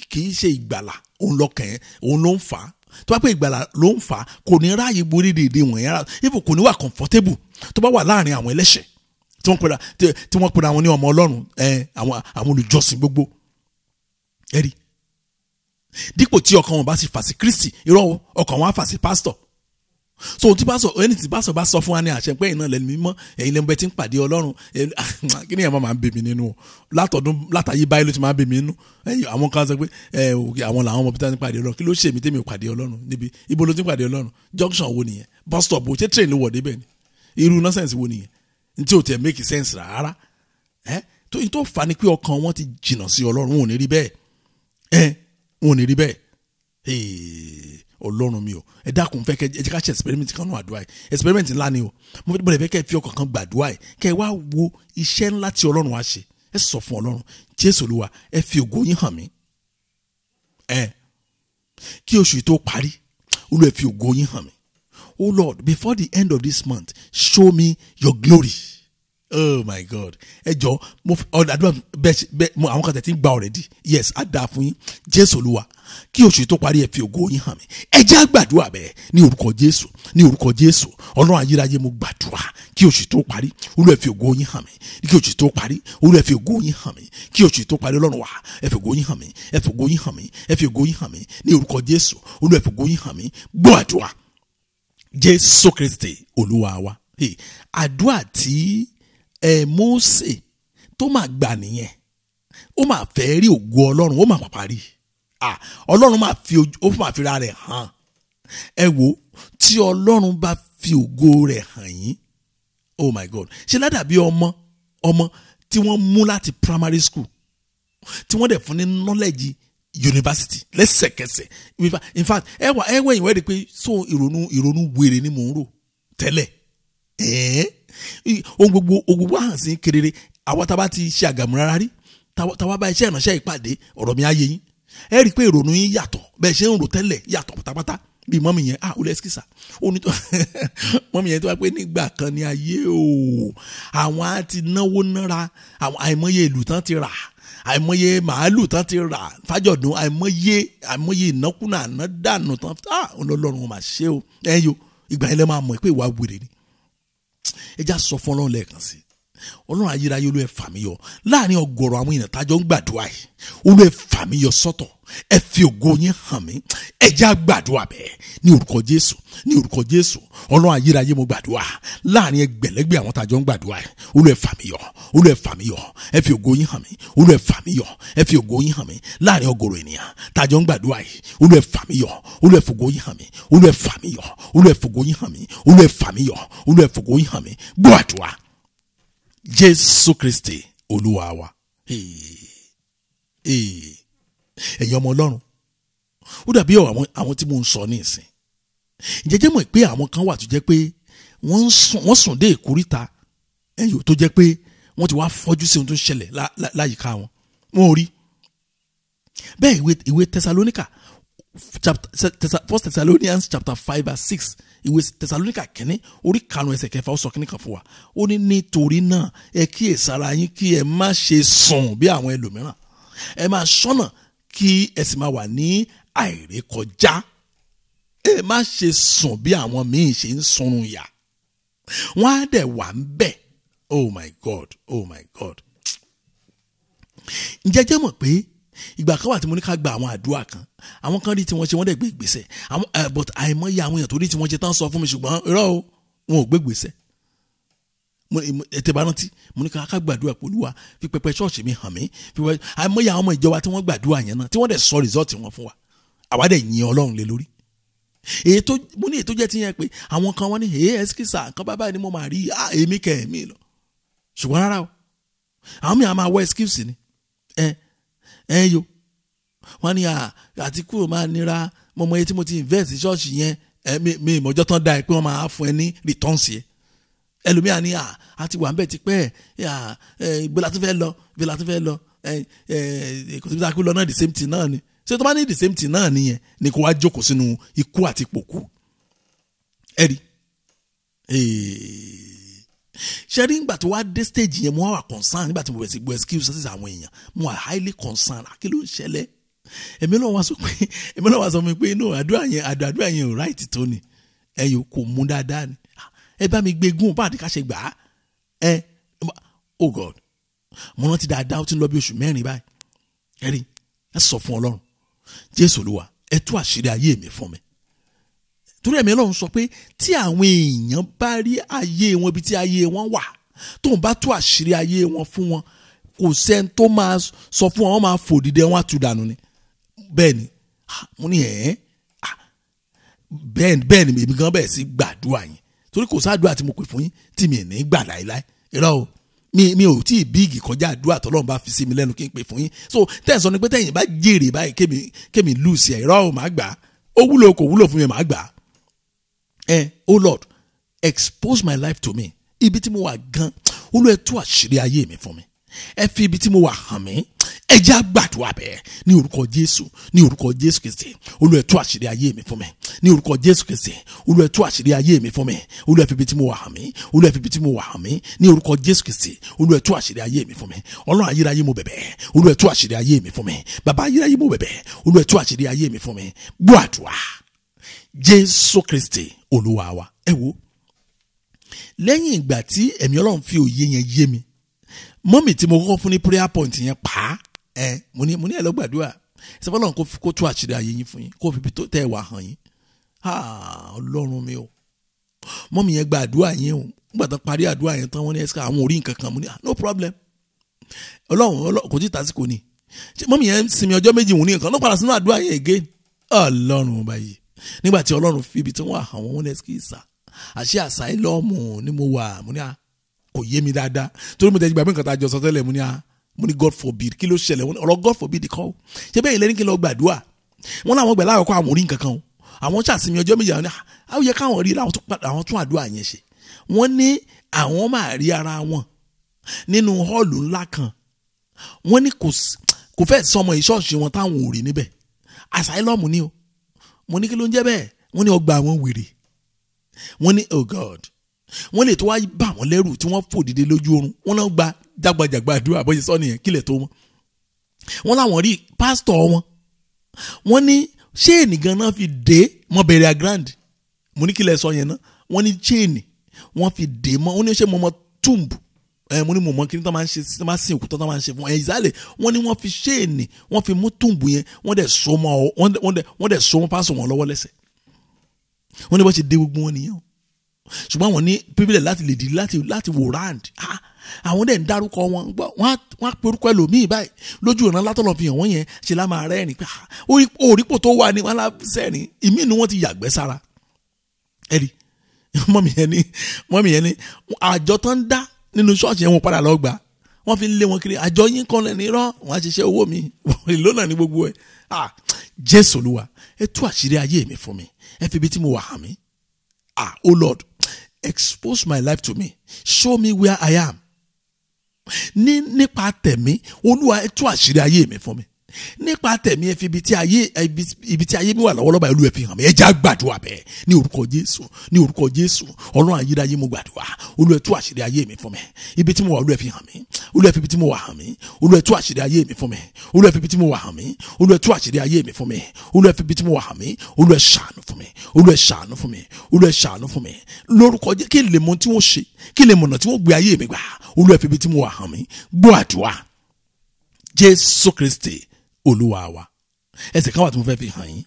Kì í ṣe ìgbàlà òun lọkàn ẹ òun ló ń fà á. Tó bá pé ìgbàlà ló ń fà á, kò ní ráàyè borí dèdè wọ̀nyẹn rárá, even kò ní wà comfortable tó bá wà láàrin àwọn ẹlẹ́ṣẹ̀ tí wọ́n pera àwọn ní ọmọ Ọlọ́run, àwọn olùjọsìn gbogbo. Ẹ rí, dípò tí ọkàn wọn bá sì fà sí Kristi, irọ́, ọkàn wọn á fà sí pásítọ̀. So ohun tí pásítọ̀, ẹni tí pásítọ̀ bá sọ fún wa ní àṣẹ pé ẹ̀yin náà lẹ́nu mímọ́, ẹ̀yin lẹ́nu bẹ́ẹ̀ tí ń pàdé Ọlọ́run. Kí ni ẹ̀ máa ń bè mí nínú o? Látọ̀dún látàyè báyìí ló ti máa ń bè mí nínú. Àwọn kan sọ pé àwọn làwọn ọmọ bí táwọn ti pàdé Ọlọ́run. Kí ló ṣe èmi tèmi ò pàdé Ọlọ́run níbi? Ibo ló ti ń pàdé Ọlọ́run? Junction wo nìyẹn? Bus stop wo? Ṣé train ló wọ̀ débẹ̀ ni? Irú nonsense wo nìyẹn? Ntí o tẹ make sense rárá. Tó yìí tó fà ni pé ọkàn wọn ti jìnnà sí Ọlọ́run, wọn ò ní rí bẹ́ẹ̀. Wọn ò ní rí bẹ́ẹ̀. Ọlọ́run mi o, ẹ dákun, fẹ́ kẹ́ ẹ jẹ́ ká ṣe experiment kan nù àdúrà yìí. Experiment ńlá ni o. Mo fẹ́ kẹ́ ẹ fi ọkàn kan gbàdúrà yìí, kẹ́ ẹ wá wo iṣẹ́ ńlá tí Ọlọ́run wá ṣe. Ẹ sọ fún Ọlọ́run, Jésù Olúwa, ẹ fi ògo yín hàn mí. Kí oṣù yìí tó parí, Olúwa, ẹ fi ògo yín hàn mí. Oh Lord, before the end of this month, show me your glory. Oh my God. Ẹ jọ, mo àdúrà bẹ́ẹ̀, àwọn kan tẹ̀ tí ń gba already. Yes, á dáa fún yín. Jésù Olúwa, kí oṣù tó parí, ẹ fi ògo yín hàn mí. Ẹ jẹ́ á gbàdúrà bẹ́ẹ̀ ní orúkọ Jésù, ní orúkọ Jésù. Ọlọ́run ayérayé, mo gbàdúrà kí oṣù tó parí, Olúwa, ẹ fi ògo yín hàn mí. Kí oṣù tó parí, Olúwa, ẹ fi ògo yín hàn mí. Kí oṣù tó parí, Ọlọ́run wa, ẹ fi ògo yín hàn mí. Ẹ fi ògo yín hàn mí. Ẹ fi ògo yín hàn mí ní orúkọ Jésù. Olúwa, ẹ fi ògo yín hàn mí. Gbọ́ àdúrà. Jésù Kristi Olúwa wa. Àdúrà tí Mósè tó máa gbà nìyẹn. Ó máa fẹ́ rí ògo Ọlọ́run, ó máa pàpà rí. Ọlọ́run máa fi ó máa fi ra rẹ̀ hàn. Ẹ wo, tí Ọlọ́run bá fi ògo rẹ̀ hàn yín, oh my God, ṣe ládàbí ọmọ tí wọ́n mú láti primary school, tí wọ́n dẹ̀ fún ní knowledge university lẹ́sẹ̀kẹsẹ̀. In fact, ẹ wà ẹ wẹ̀yìn wẹ́ẹ̀dì pé so ìrònú wèrè ni mò ń rò tẹ́lẹ̀. Ohun gbogbo hàn sí kedere. Àwa tá a bá ti ṣe àgàmù rárá rí, táwa bá iṣẹ́ ìránṣẹ́ ìpàdé, ọ̀rọ̀ mi á yé yín. Ẹ rí i pé ìrònú yín yàtọ̀, bẹ́ẹ̀ ṣe ń rò tẹ́lẹ̀ yàtọ̀ pátápátá. Bí mọ́mì yẹn, ah, ó lẹ́ ẹ́sìkìsà ó ní mọ́mì yẹn tó wá pé nígbà kan ní ayé o, àwọn á ti náwó nára, àwọn àìmọye ìlú tán ti rà, àìmọye màálù tán ti rà fájọ̀dún, àìmọye ìnákúnà àná dànù tán. Ah, Ọlọ́run wọn máa ṣe o. Ẹ yo, ìgbà yẹn lẹ́ máa mọ̀ pé ìwà wèrè ni. Ẹ já sọ fún Ọlọ́run lẹ́ẹ̀kan sí. Ọlọ́run ayérayé, Olúwa ẹ fà mí yọ láàrin ọ̀gọ̀rọ̀ àwọn èèyàn tájọ ń gbàdúrà yìí. Olúwa ẹ fà mí yọ sọ́tọ̀, ẹ fi ògo yín hàn mí. Ẹ jẹ́ á gbàdúrà bẹ́ẹ̀ ní orúkọ Jésù, ní orúkọ Jésù. Ọlọ́run ayérayé, mo gbàdúrà láàrin ẹgbẹ̀lẹ́gbẹ̀ àwọn tájọ ń gbàdúrà yìí. Olúwa ẹ fà mí yọ, Olúwa ẹ fà mí yọ, ẹ fi ògo yín hàn mí. Olúwa ẹ fà mí yọ, ẹ fi ògo yín hàn mí láàrin ọ̀gọ̀rọ̀ ènìyàn tájọ ń gbàdúrà yìí. Olúwa ẹ fà mí yọ, Olúwa ẹ fògo yín hàn mí. Olúwa ẹ fà mí yọ, Olúwa ẹ fògo yín hàn mí. Olúwa ẹ fà mí yọ, Olúwa ẹ fògo yín hàn mí. Gbọ́ àdúrà, Jésù Kristi Olúwa wa. Ẹ̀yin ọmọ Ọlọ́run, ó dàbí àwọn tí mo ń sọ ní ìsìn. Ǹjẹ́ jẹ́ mọ̀ pé àwọn kan wà tó jẹ́ pé wọ́n sùn dé ìkóríta ẹ̀yọ́ tó jẹ́ pé wọ́n ti wá fọ́jú sí ohun tó ń ṣẹlẹ̀ láyìíká wọn, wọn ò rí bẹ́ẹ̀. Ìwé Tẹsalóníkà chapter, First Thessalonians chapter 5 verse 6, ìwé Tẹsalóníkà kínní orí 5 ẹsẹ̀ 6, ó sọ kínní kan fún wa. Ó ní, nítorí náà, ẹ kíyèsára yín, kí ẹ má ṣe sùn bí àwọn ẹlòmíràn. Ẹ máa ṣọ́nà, kí ẹ sì máa wà ní àìrékọjá. Ẹ má ṣe sùn bí àwọn míì ṣe ń sunrun yà. Wọ́n á dẹ̀ wà ń bẹ̀. Oh my God, oh my God. Ǹjẹ́ jẹ́ mọ̀ pé ìgbà kan wà tí mo ní ká gba àwọn àdúrà kan? Àwọn kan rí tí wọ́n ṣe, wọ́n dẹ̀ gbé ìgbésẹ̀ àwọn, but àìmọye àwọn èèyàn tó rí tí wọ́n ṣe tán sọ fún mi, ṣùgbọ́n irọ́ o, wọn ò gbé ìgbésẹ̀. Ètè bá rántí, mo ní ká gbàdúrà pé, Olúwa, fi pẹpẹ ṣọ́ọ̀ṣì mi hàn mí. Fi pẹpẹ. Àìmọye àwọn ọmọ ìjọba tí wọ́n gbàdúrà yẹn náà, tí wọ́n dẹ̀ sọ result wọn fún wa, àwa dẹ̀ yin Ọlọ́run lé lórí. Èyí tó mo ní, èyí tó jẹ́ ti yẹn pé àwọn kan wọ́n ní, èyí ẹsikísà nǹkan bábá ni mo máa rí, ah, èmi kẹ̀ èmi lọ. Ṣùgbọ́n rárá o, àwọn míì á máa wọ excuse ni. Ẹ ẹ yo, wọ́n ní àti kúrò máa nira. Mo mọ iye tí mo ti invest sí ṣọ́ọ̀ṣì yẹn. Ẹ mi ìmọ̀jọ́ tán dá ẹ pé wọ́n máa fún ẹ ní returns yẹn. Ẹlòmíà ní àti wà ń bẹ̀ tipẹ́ ẹ, ìgbé la tún fẹ́ lọ, ìgbé la tún fẹ́ lọ. Ẹ ẹ kò síbi tá a kú lọ náà, the same thing náà ni. Ṣé tó bá ní the same thing náà nìyẹn ni, kó wá jókòó sínú ikú àti pòkú. Ẹ rí ṣe rí, nígbà tó wá dé stage yẹn, mo wá wà concern. Nígbà tí mo bẹ̀rẹ̀ sí gbọ́ excuses àwọn èèyàn, mo wà highly concerned. Kí ló ń ṣẹlẹ̀? Ẹ̀mí náà wá sọ fún mi pé inú àdúrà yẹn, àdúrà yẹn ò right tó ni. Ẹ yóò kò mú dáadáa ni. Ẹ bá mi gbé gún bá àdìká ṣe gbà á. Ẹ oh God, mo rántí dáadáa, ó ti ń lọ bí oṣù 4 báyìí. Ẹ rí, ẹ sọ fún Ọlọ́run, Jésù Olúwa, ẹ tú àṣírí ayé mi fún mi. Torí ẹ̀mí Ọlọ́run sọ pé tí àwọn èèyàn bá rí ayé wọn ibi tí ayé wọn wà, tóun bá tú àṣírí ayé wọn fún wọn, kò sẹ́ni tó máa sọ fún wọn, wọ́n máa fò dìde, wọn á tú dànù ni. Bẹ́ẹ̀ ni mo ní ẹ̀ bẹ́ẹ̀ ni èmi gan bẹ́ẹ̀ sí gbàdúrà yẹn, torí kò sáàdúrà tí mo pè fún yín tí mi ní gbà láéláé. Irọ́ o, mi ò tí ì bíìgì kọjá àdúrà tọ́lọ́run bá fi sí mi lẹ́nu kí n pè fún yín. So tẹ̀sán ni pé tẹ̀yìn bá jèrè báyìí, kémi lose ẹ̀. Irọ́ o, màá gbà á. Ó wúlò, kò wúlò fún mi, màá gbà á. Ẹ, oh Lord, expose my life to me. Ibi tí mo wà gan, Olúwa, ẹ tú àṣírí ayé mi fún mi. Ẹ fi ibi tí mo wà hàn mí. Ẹ jẹ́ á gbàdúrà bẹ́ẹ̀ ní orúkọ Jésù, ní orúkọ Jésù Kristi. Olúwa, ẹ tú àṣírí ayé mi fún mi ní orúkọ Jésù Kristi. Olúwa, ẹ tú àṣírí ayé mi fún mi. Olúwa, ẹ fi ibi tí mo wà hàn mí. Olúwa, ẹ fi ibi tí mo wà hàn mí ní orúkọ Jésù Kristi. Olúwa, ẹ tú àṣírí ayé mi fún mi. Ọlọ́run ayérayé, mo bẹ̀bẹ̀. Olúwa, ẹ tú àṣírí ayé mi fún mi. Bàbá ayérayé, mo bẹ̀bẹ̀. Olúwa, ẹ tú àṣírí ayé mi fún mi. Gbọ́ àdúrà, Jésù Kristi Olúwa wa. Ẹ wo, lẹ́yìn ìgbà tí ẹ̀mí Ọlọ́run fi òye yẹn yé mi, mummy tí mo kọ́kọ́ fún ní prayer point yẹn pa á, ẹ mo ní ẹ lọ gbàdúrà ṣe fọlọ́run kó tú àṣírí ayé yín fún yín, kó fi ibi tó tẹ́ ẹ wà hàn yín. Ọlọ́run mi o. Mummy yẹn gba àdúrà yẹn o. Nígbà tó parí àdúrà yẹn tán, wọ́n ní ẹ̀sìká àwọn orí nǹkan kan. Mo ní, no problem, Ọlọ́run kò tí ì tásìkò ni. Ṣé mummy yẹn sinmi ọjọ́ 2, wọ́n ní nǹkan ló padà sínú àdúrà yẹn again. Ọlọ́run ọba yìí, nígbà tí Ọlọ́run fi ibi tí wọ́n àwọn wọn ní ẹ̀sìkìsà àṣẹ asylum ni mo wà. Mo ní à kò yé mi dáadáa, torí mo tẹ́jú gbàgbé nǹkan tá a jọ sọ tẹ́lẹ̀. Mo ní à, mo ní God forbid, kí ló ṣẹlẹ̀? Ọ̀rọ̀ God forbid kọ́. Ṣé bẹ́ẹ̀ lẹ́ni kí n lọ gbàdúrà? Wọn làwọn gbẹ̀ láàkọ́ àwọn orí nǹkan kan o. Àwọn ṣàṣìmí ọjọ́ 2, àwọn ní àwọn yẹ káwọn rí, àwọn tún àdúrà yẹn ṣe. Wọ́n ní àwọn máa rí ara wọn nínú hall ńlá kan. Wọ́n ní kò fẹ́ sọmọ ìṣọ́ọ̀ṣì wọn táwọn ò rí níbẹ̀. Asylum ni o. Mo ní kí ló ń jẹ́ bẹ́ẹ̀? Wọ́n ní ọgbà àwọn wèrè. Wọ́n ní oh God, wọ́n lè tó wá bà wọ́n lẹ́rù tí wọ́n fò dìde lójú oorun. Wọ́n náà gba jágbajàgba àdúrà bó ṣe sọ nìyẹn, kílẹ̀ tó mọ́. Wọ́n láwọn rí pásítọ̀ wọn. Wọ́n ní chain gan náà fi dé mọ́ burial ground. Mo ní kílẹ̀ sọ yẹn náà? Wọ́n ní chain wọ́n fi dé mọ́. Wọ́n ní ṣé mo mọ tomb? Mo ní mo mọ kí ni tó máa ń ṣe, tó máa ń sin òkú tó máa ń ṣe fún ẹ ìzálẹ̀. Wọ́n ní wọ́n fi ṣéènì, wọ́n fi mú tùǹbù yẹn, wọ́n dẹ̀ so mọ́ ọ, wọ́n dẹ̀ so mọ́ pásọ̀ wọn lọ́wọ́ lẹ́sẹ̀. Wọ́n ní bó ṣe dé gbogbo wọn nìyẹn o. Ṣùgbọ́n àwọn ní pípílẹ̀ láti lè di láti wò round. Àwọn dẹ̀ ń dárúkọ wọn gbọ́, wọ́n á pe orúkọ ẹlòmíì báyìí lójú ìran látọ̀lọ́ fi hàn wọ́n yẹn, ṣe lá máa rẹ́rìn pé òrípò tó wà ní wọn lá sẹ́rìn ìmí ni wọ́n ti yàgbẹ́ sára. Ẹ̀rí mọ́mì yẹn ni àjọ tó ń dá nínú ṣọ́ọ̀ṣì yẹn, wọn padà lọ gbà, wọ́n fi ń lé wọn kiri. Àjọ yín kan lẹ́ni rán, wọ́n á ṣiṣẹ́ owó mi èló náà ní gbogbo ẹ̀. Jésù Olúwa, ẹ tú àṣírí ayé mi fún mi, ẹ fi ibi tí mo wà hàn mí. Oh Lord, expose my life to me, show me where I am. Nípa tẹ̀mí, Olúwa ẹ tú àṣírí ayé mi fún mi. Nípa tẹ̀mí, ẹ fi ibi tí ayé mi wà lọ́wọ́lọ́wọ́, Olúwa ẹ fi hàn mí. Ẹ já gbàdúrà bẹ́ẹ̀ ní orúkọ Jésù, ní orúkọ Jésù. Ọlọ́run ayérayé, mo gbàdúrà, Olúwa ẹ tú àṣírí ayé mi fún mi. Ibi tí mo wà, Olúwa ẹ fi hàn mí. Olúwa ẹ fi ibi tí mo wà hàn mí. Olúwa ẹ tú àṣírí ayé mi fún mi. Olúwa ẹ fi ibi tí mo wà hàn mí. Olúwa ẹ tú àṣírí ayé mi fún mi. Olúwa ẹ fi ibi tí mo wà hàn mí. Olúwa ẹ ṣàánú fún mi. Olúwa ẹ ṣàánú fún mi. Olúwa ẹ ṣàánú fún mi. Lórúkọ Jésù, kí n lè mọ tí wọ́n ṣe, kí n lè mọ̀nà tí wọ́n gbé ayé mi gbà. Olúwa ẹ fi ibi tí mo wà hàn mí. Gbọ́ àdúrà. Jésù Kristi Olúwa wa. Ẹsẹ̀ kan wà tí mo fẹ́ fi hàn yín.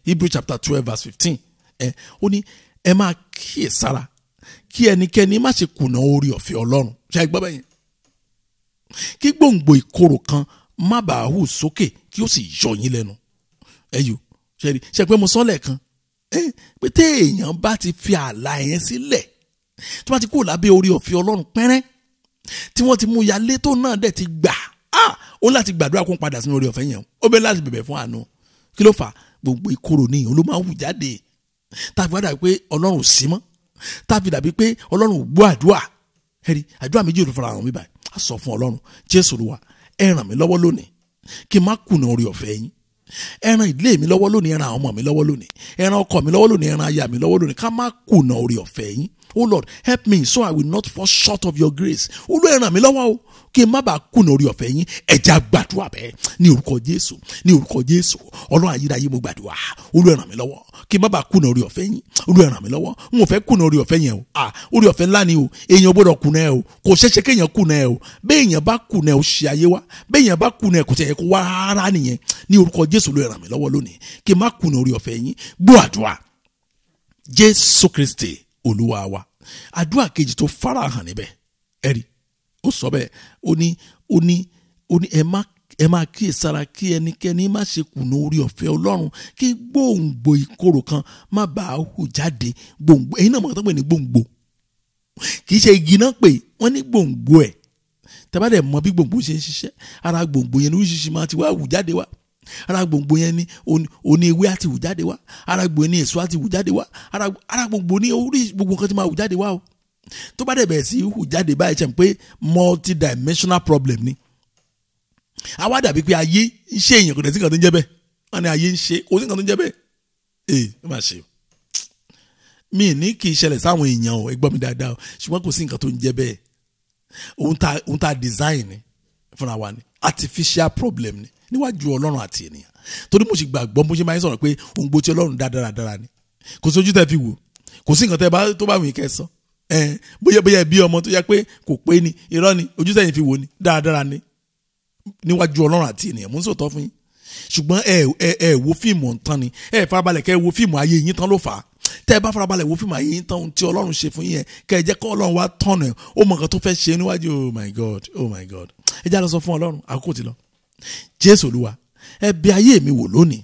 Hebrew chapter 12 verse 15. Ó ní ẹ máa kíyèsára kí ẹnikẹ́ni má ṣe kùnà orí ọ̀fẹ́ Ọlọ́run. Ṣé ẹ gbọ́ bẹ́ẹ̀ yẹn? Kí gbòǹgbò ìkorò kan má bàa hù sókè kí ó sì yọ yín lẹ́nu. Ẹ yò ṣe rí ṣe pé mo sọ lẹ́ẹ̀kan pé téèyàn bá ti fi ààlà yẹn sílẹ̀, tó bá ti kúrò lábẹ́ orí ọ̀fẹ́ Ọlọ́run pẹ́rẹ́, tí wọ́n ti mú yalé tó náà dẹ̀ ti gbà, ó láti gbàdúrà kó ń padà sínú orí ọ̀fẹ́ yẹn, ó bẹ́ẹ̀ láti bẹ̀bẹ̀ fún àánú. Kí ló fà á? Gbogbo ìkorò ní ìhun ló máa ń hù jáde, tàbí wá dàbí pé Ọlọ́run ò sí mọ́, tàbí dàbí pé Ọlọ́run ò gbọ́ àdúrà. Ẹ̀rí àdúrà méjì ló fara hàn mí báyìí. A sọ fún Ọlọ́run, Jésù Olúwa, ẹ ràn mí lọ́wọ́ lónìí kí n má kùnà orí ọ̀fẹ́ yín. Ẹ ràn ìdílé mi lọ́wọ́ lónìí, ẹ ràn àwọn ọmọ mi lọ́wọ́ lónìí, ẹ ràn ọkọ mi lọ́wọ́ lónìí, ẹ ràn aya mi lọ́wọ́ lónìí, ká má kùnà orí ọ̀fẹ́ yín. Oh Lord, help me so I will not fall short of your grace. Olúwa ẹ ràn mí lọ́wọ́ o, kí n má bàa kùnà orí ọ̀fẹ́ yín. Ẹ jẹ́ á gbàdúrà bẹ́ẹ̀ ní orúkọ Jésù, ní orúkọ Jésù. Ọlọ́run ayérayé, mo gbàdúrà, Olúwa ẹ ràn mí lọ́wọ́ kí n má bàa kùnà orí ọ̀fẹ́ yín. Olúwa ẹ ràn mí lọ́wọ́, n ò fẹ́ kùnà orí ọ̀fẹ́ yẹn o. Orí ọ̀fẹ́ ńlá ni o, èèyàn gbọ́dọ̀ kùnà ẹ o, kò ṣeéṣe kéèyàn kùnà ẹ o. Béèyàn bá kùnà ẹ o, ṣe ayé wa. Béèyàn bá kùnà ẹ, kò tẹ̀ kó wá rárá nìyẹn. Ní orúkọ Jésù, Olúwa ẹ ràn mí lọ́wọ́ lónìí kí n má kùnà orí ọ̀fẹ́ yín. Gbọ́ àdúrà. Jésù Kristi Olúwa wa. Àdúrà kejì tó farahàn níbẹ̀, ẹ̀rí ó sọ bẹ́ẹ̀, ó ní ẹ máa kíyèsára kí ẹnikẹ́ni má ṣe kùnà orí ọ̀fẹ́ Ọlọ́run, kí gbòǹgbò ìkorò kan má bàa hù jáde. Gbòǹgbò, ẹ̀yin náà mọ̀ tó pè ní gbòǹgbò, kì í ṣe igi náà pè wọ́n ní gbòǹgbò ẹ̀. Tẹ́ bá dẹ̀ mọ̀ bí gbòǹgbò ṣe ń ṣiṣẹ́, ara gbòǹgbò yẹn ní oríṣiríṣi máa ti wá hù jáde wá. Ara gbòǹgbò yẹn ni oní ewé á ti hù jáde wá, ara gbòǹgbò ní èso á ti hù jáde wá, ara gbòǹgbò ní orí gbogbo nǹkan ti máa hù jáde wá o. Tó bá dẹ̀ bẹ̀rẹ̀ sí hù jáde báyìí, ṣe pé multi-dimensional problem ni. Àwa dàbí pé ayé ń ṣe èèyàn, kò dẹ̀ sí nǹkan tó ń jẹ́ bẹ́ẹ̀. Wọ́n ní ayé ń ṣe, kò sí nǹkan tó ń jẹ́ bẹ́ẹ̀. Ee, ó máa ṣe o. Mi ní kì í ṣẹlẹ̀ sáwọn èèyàn o, ẹ gbọ́ mi dáadáa o, ṣùgbọ́n kò sí nǹkan tó ń jẹ́ bẹ́ẹ̀. Ohun tá design ni fúnra wa ni, artificial problem ni níwájú Ọlọ́run àti ènìyàn. Torí mo sì gbàgbọ́, mo ṣe máa ń sọ̀rọ̀ pé ohun gbogbo tí Ọlọ́run dá dáradára ni. Kò sí ojú tẹ́ fi wò, kò sí nǹkan tẹ́ bá tó bá wù yín kẹ́ sọ. Bóyá bí ọmọ tó yẹ pé kò pé ni, irọ́ ni, ojú tẹ́yìn fi wò ni, dáradára ni níwájú Ọlọ́run àti ènìyàn. Mo ń sòtọ́ fún yín. Ṣùgbọ́n ẹ wo fíìmù tán ni, ẹ farabalẹ̀ kẹ́ wo fíìmù ayé yín tán ló fà á. Tẹ́ ẹ bá farabalẹ̀ wo fíìmù ayé yín tán, ohun tí Ọlọ́run ṣe fún yín yẹn, kẹ́ ẹ jẹ́ kọ́ Ọlọ́run wá tọ̀nà ẹ̀, ó mọ nǹkan tó fẹ́ ṣe níwájú. Oh my God, oh my God. Ẹ já lọ sọ fún Ọlọ́run, àkókò ti lọ. Jésù Olúwa, ẹ bẹ̀ ayé mi wò lónìí.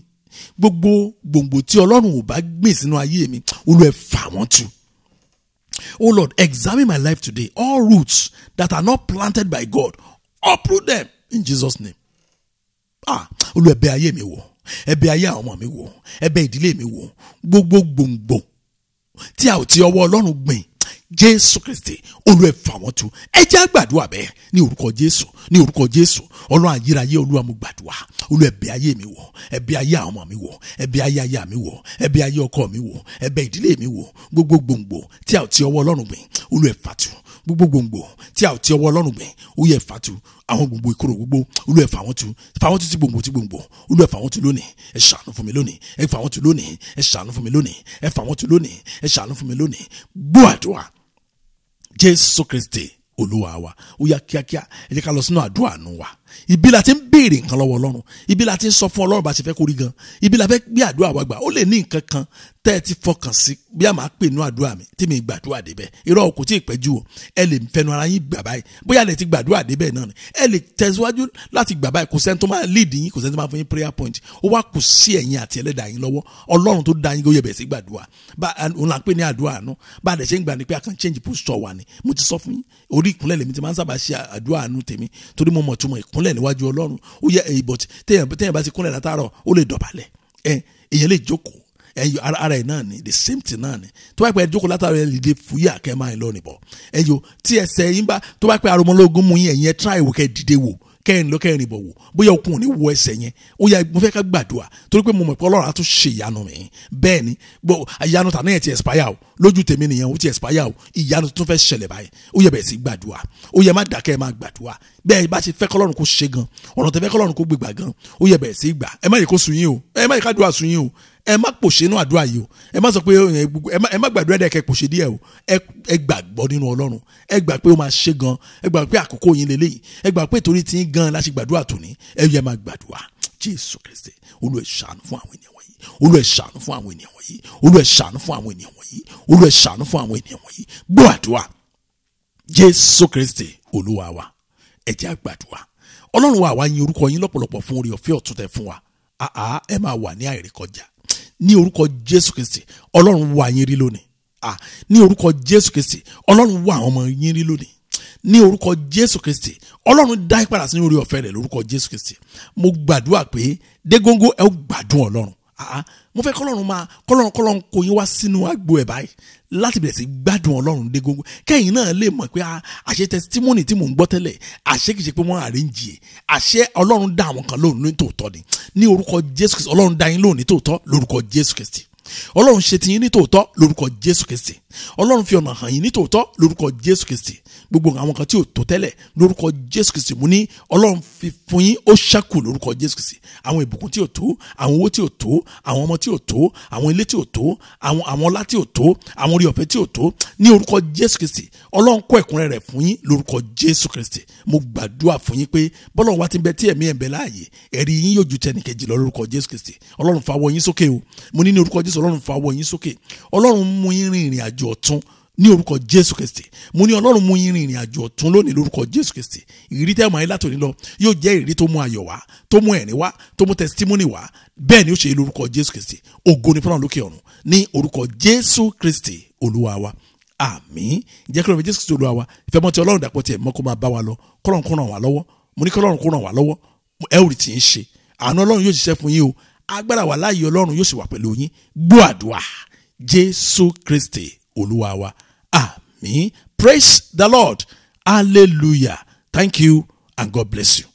Gbogbo gbòǹgbò tí Ọlọ́run ò bá gbìn sínú ayé mi, Olúwa ẹ fà wọ́n tu. Oh Lord, examine my life today. All roots that are not planted by God, uproot them in Jesus' name. Olúwa ẹ bẹ̀ ayé mi wò, ẹ bẹ̀ ayé àwọn ọmọ mi wò, ẹ bẹ̀ ìdílé mi wò. Gbogbo gbòǹgbò tí a ò ti ọwọ́ Ọlọ́run gbìn, Jésù Kristi, Olúwa ẹ fà wọ́n tu. Ẹ jẹ́ á gbàdúrà bẹ́ẹ̀ ní orúkọ Jésù, ní orúkọ Jésù. Ọlọ́run ayérayé, Olúwa mo gbàdúrà, Olúwa ẹ bẹ̀ ayé mi wò, ẹ bẹ̀ ayé àwọn ọmọ mi wò, ẹ bẹ̀ ayé aya mi wò, ẹ bẹ̀ ayé ọkọ mi wò, ẹ bẹ̀ ìdílé mi wò. Gbogbo gbòǹgbò tí a ò ti ọwọ́ Ọlọ́run gbìn, Olúwa ẹ fà tu. Gbogbo gbòǹgbò tí a ò ti ọwọ́ Ọlọ́run gbìn, Olúwa ẹ fà tu. Àwọn gbòǹgbò ìkorò gbogbo, Olúwa ẹ fà wọ́n tu. Fà wọ́n tu ti gbòǹgbò ti gbòǹgbò, Olúwa ẹ fà wọ́n tu lónìí. Ẹ ṣàánú fún mi lónìí, ẹ fà wọ́n tu lónìí, ẹ ṣàánú fún mi lónìí, ẹ fà wọ́n tu lónìí, ẹ ṣàánú fún mi lónìí. Gbọ́ àdúrà. Jésù Kristi Olúwa wa. Ó yá kíákíá, ẹ jẹ́ ká lọ sínú àdúrà nù wa. Ibi la ti ń béèrè nǹkan lọ́wọ́ Ọlọ́run, ibi la ti ń sọ fún Ọlọ́run bá ṣe fẹ́ kó rí gan, ibi la fẹ́ gbé àdúrà wa gbà. Ó lè ní nǹkan kan tẹ́ ẹ ti fọkàn sí bí a máa pè nú àdúrà mi tí mi gbàdúrà débẹ̀. Irọ́ kò tí ì pẹ́ jù o. Ẹ lè fẹnu ara yín gbà báyìí, bóyá lè ti gbàdúrà débẹ̀ náà ni. Ẹ lè tẹ̀síwájú láti gbà báyìí. Kò sẹ́ni tó máa lead yín, kò sẹ́ni tó máa fún yín prayer point. Ó wá kù sí ẹ̀yin àti ẹlẹ́dàá yín lọ́wọ́. Ọlọ́run tó dá yín kó yẹ bẹ̀ sí gbàdúrà. Bá òun là ń pè ní àdúrà àánú. Bá a dẹ̀ ṣe ń gbà ní pé a kàn change posture wa ni. Mo ti sọ fún yín, orí ìkúnlẹ̀ lèmi ti máa ń sábà ṣe àdúrà àánú tèmi, torí mo mọ̀ túmọ̀ ìkúnlẹ̀ níwájú Ọlọ́run. Ó yẹ èyí, but téèyàn bá ti kúnlẹ̀ látàárọ̀, ó lè dọ̀bálẹ̀, èèyàn lè jókòó, ẹyọ ara ẹ náà ni, the same thing náà ni. Tó bá pẹ́ jókòó látàárọ̀, ẹ lè dé fúyà kẹ́ máa lọ nìbọ̀. Ẹyọ tí ẹsẹ̀ yín bá, tó bá pẹ́ aromọlógún mú yín, ẹ̀yin ẹ try wò, kẹ́ dìde wò, kẹrin lọ kẹrin bọ̀ wò, bóyá okun ò ní wọ ẹsẹ̀ yẹn. Ó yá, mo fẹ́ ká gbàdúrà, torí pé mo mọ̀ pé Ọlọ́run á tún ṣe ìyanu mi. Bẹ́ẹ̀ ni, gbọ́ ìyanu tà náà yẹn ti expire o, lójú tèmi nìyẹn, ó ti expire o. Ìyanu tuntun fẹ́ ṣẹlẹ̀ báyìí. Ó yẹ bẹ̀rẹ̀ sí gbàdúrà. Ó yẹ má dákẹ́, má gbàdúrà. Bẹ́ẹ̀ bá ṣe fẹ́ kọ́lọ́run kó ṣe gan, ọ̀nà tẹ́ fẹ́ kọ́lọ́run kó gbégbà gan, ó yẹ bẹ̀rẹ̀ sí gbà. Ẹ má yẹ kó sun yín o, ẹ má yẹ ká dùn àsun yín o. Ẹ má pòṣe inú àdúrà yìí o. Ẹ má sọ pé ẹ má gbàdúrà dẹ̀ kẹ́ pòṣe díẹ̀ o. Ẹ gbàgbọ́ nínú Ọlọ́run. Ẹ gbà pé ó máa ṣe gan. Ẹ gbà pé àkókò yín lélẹ́yìí. Ẹ gbà pé torí tí ń gan la ṣe gbàdúrà tòní. Ẹ yẹ máa gbàdúrà. Jésù Kristi, Olúwa, ṣàánú fún àwọn ènìyàn wọ̀nyí. Olúwa, ṣàánú fún àwọn ènìyàn wọ̀nyí. Olúwa, ṣàánú fún àwọn ènìyàn wọ̀nyí. Olúwa, ṣàánú fún àwọn ènìyàn wọ̀nyí. Gbọ́ àdúrà. Jésù Kristi Olúwa wa. Ẹ jẹ́ á gbàdúrà. Ọlọ́run wa, àwa yin orúkọ yín lọ́pọ̀lọpọ̀ fún oore ọ̀fẹ́ ọ̀tun tẹ́ fún wa. Àá, ẹ máa wà ní àìrékọjá ní orúkọ Jésù Kristi. Ọlọ́run wá yín rí lónìí. Ní orúkọ Jésù Kristi, Ọlọ́run wá àwọn ọmọ yín rí lónìí. Ní orúkọ Jésù Kristi, Ọlọ́run dá ìpadà sínú oore ọ̀fẹ́ rẹ̀ lórúkọ Jésù Kristi. Mo gbàdúrà pé dégóńgó, ẹ ó gbádùn Ọlọ́run. Mo fẹ́ kọ́lọ́run máa kọ́lọ́run kó yín wá sínú agbo ẹ̀ báyìí láti bẹ̀rẹ̀ sí gbádùn Ọlọ́run dégóńgó, kẹ́yìn náà lè mọ̀ pé àṣẹ testimony tí mò ń gbọ́ tẹ́lẹ̀, àṣẹ kìí ṣe pé wọ́n arrange ẹ̀, àṣẹ Ọlọ́run dá àwọn kan lóhùn ní tòótọ́ ni. Ní orúkọ Jésù Kristi, Ọlọ́run dá yín lóhùn ní tòótọ́ lórúkọ Jésù Kristi. Ọlọ́run ṣe ti yín ní tòótọ́ lórúkọ Jésù Kristi. Ọlọ́run fi ọ̀nà hàn yín ní tòótọ́ lórúkọ Jésù Kristi. Gbogbo àwọn kan tí ò tó tẹ́lẹ̀, lórúkọ Jésù Kristi, mo ní Ọlọ́run fi fún yín, ó ṣẹ́kù lórúkọ Jésù Kristi. Àwọn ìbùkún tí ò tó, àwọn owó tí ò tó, àwọn ọmọ tí ò tó, àwọn ilé tí ò tó, àwọn ọlá tí ò tó, àwọn orí ọ̀fẹ́ tí ò tó, ní orúkọ Jésù Kristi, Ọlọ́run kó ẹ̀kúnrẹ́rẹ́ rẹ̀ fún yín lórúkọ Jésù Kristi. Mo gbàdúrà fún yín pé bọ́lọ́run wá ti ń bẹ tí ẹ̀mí ẹ̀ ń bẹ láàyè, ẹ̀rí yín yóò ju tẹnìkejì lọ lórúkọ Jésù Kristi. Ọlọ́run fa ọwọ́ yín sókè o. Mo ní ní orúkọ Jésù, Ọlọ́run fa ọwọ́ yín sókè. Ọlọ́run mú yín rin ìrìn àjò ọ̀tun ní orúkọ Jésù Kristi. Mo ní Ọlọ́run mú yín rin ìrìn àjò ọ̀tun lónìí lórúkọ Jésù Kristi. Ìrírí tẹ́ mọ̀ ayé látòní lọ yóò jẹ́ ìrírí tó mú ayọ̀ wá, tó mú ẹ̀rín wá, tó mú testimony wá. Bẹ́ẹ̀ ni ó ṣe lórúkọ Jésù Kristi. Ògo ni fọlọ́run lókè ọ̀run ní orúkọ Jésù Kristi Olúwa wa. Àmín. Jẹ́ kí lóore Jésù Kristi Olúwa wa, ìfẹ́ mọ́ ti Ọlọ́run dàpọ̀ tiẹ̀ mọ́, kó máa bá wa lọ. Kọ́lọ́run kó ràn wá lọ́wọ́. Mo ní kọ́lọ́run kó ràn wá lọ́wọ́. Ẹ ò rí tí ń ṣe. Àánú Ọlọ́run yóò ṣiṣẹ́ fún yín o. Agbára wà láàyè Ọlọ́run yóò sì wà pẹ̀lú yín. Gbọ́ àdúrà. Jésù Kristi Olúwa wa. Àmín. Praise the Lord. Hallelujah. Thank you and God bless you.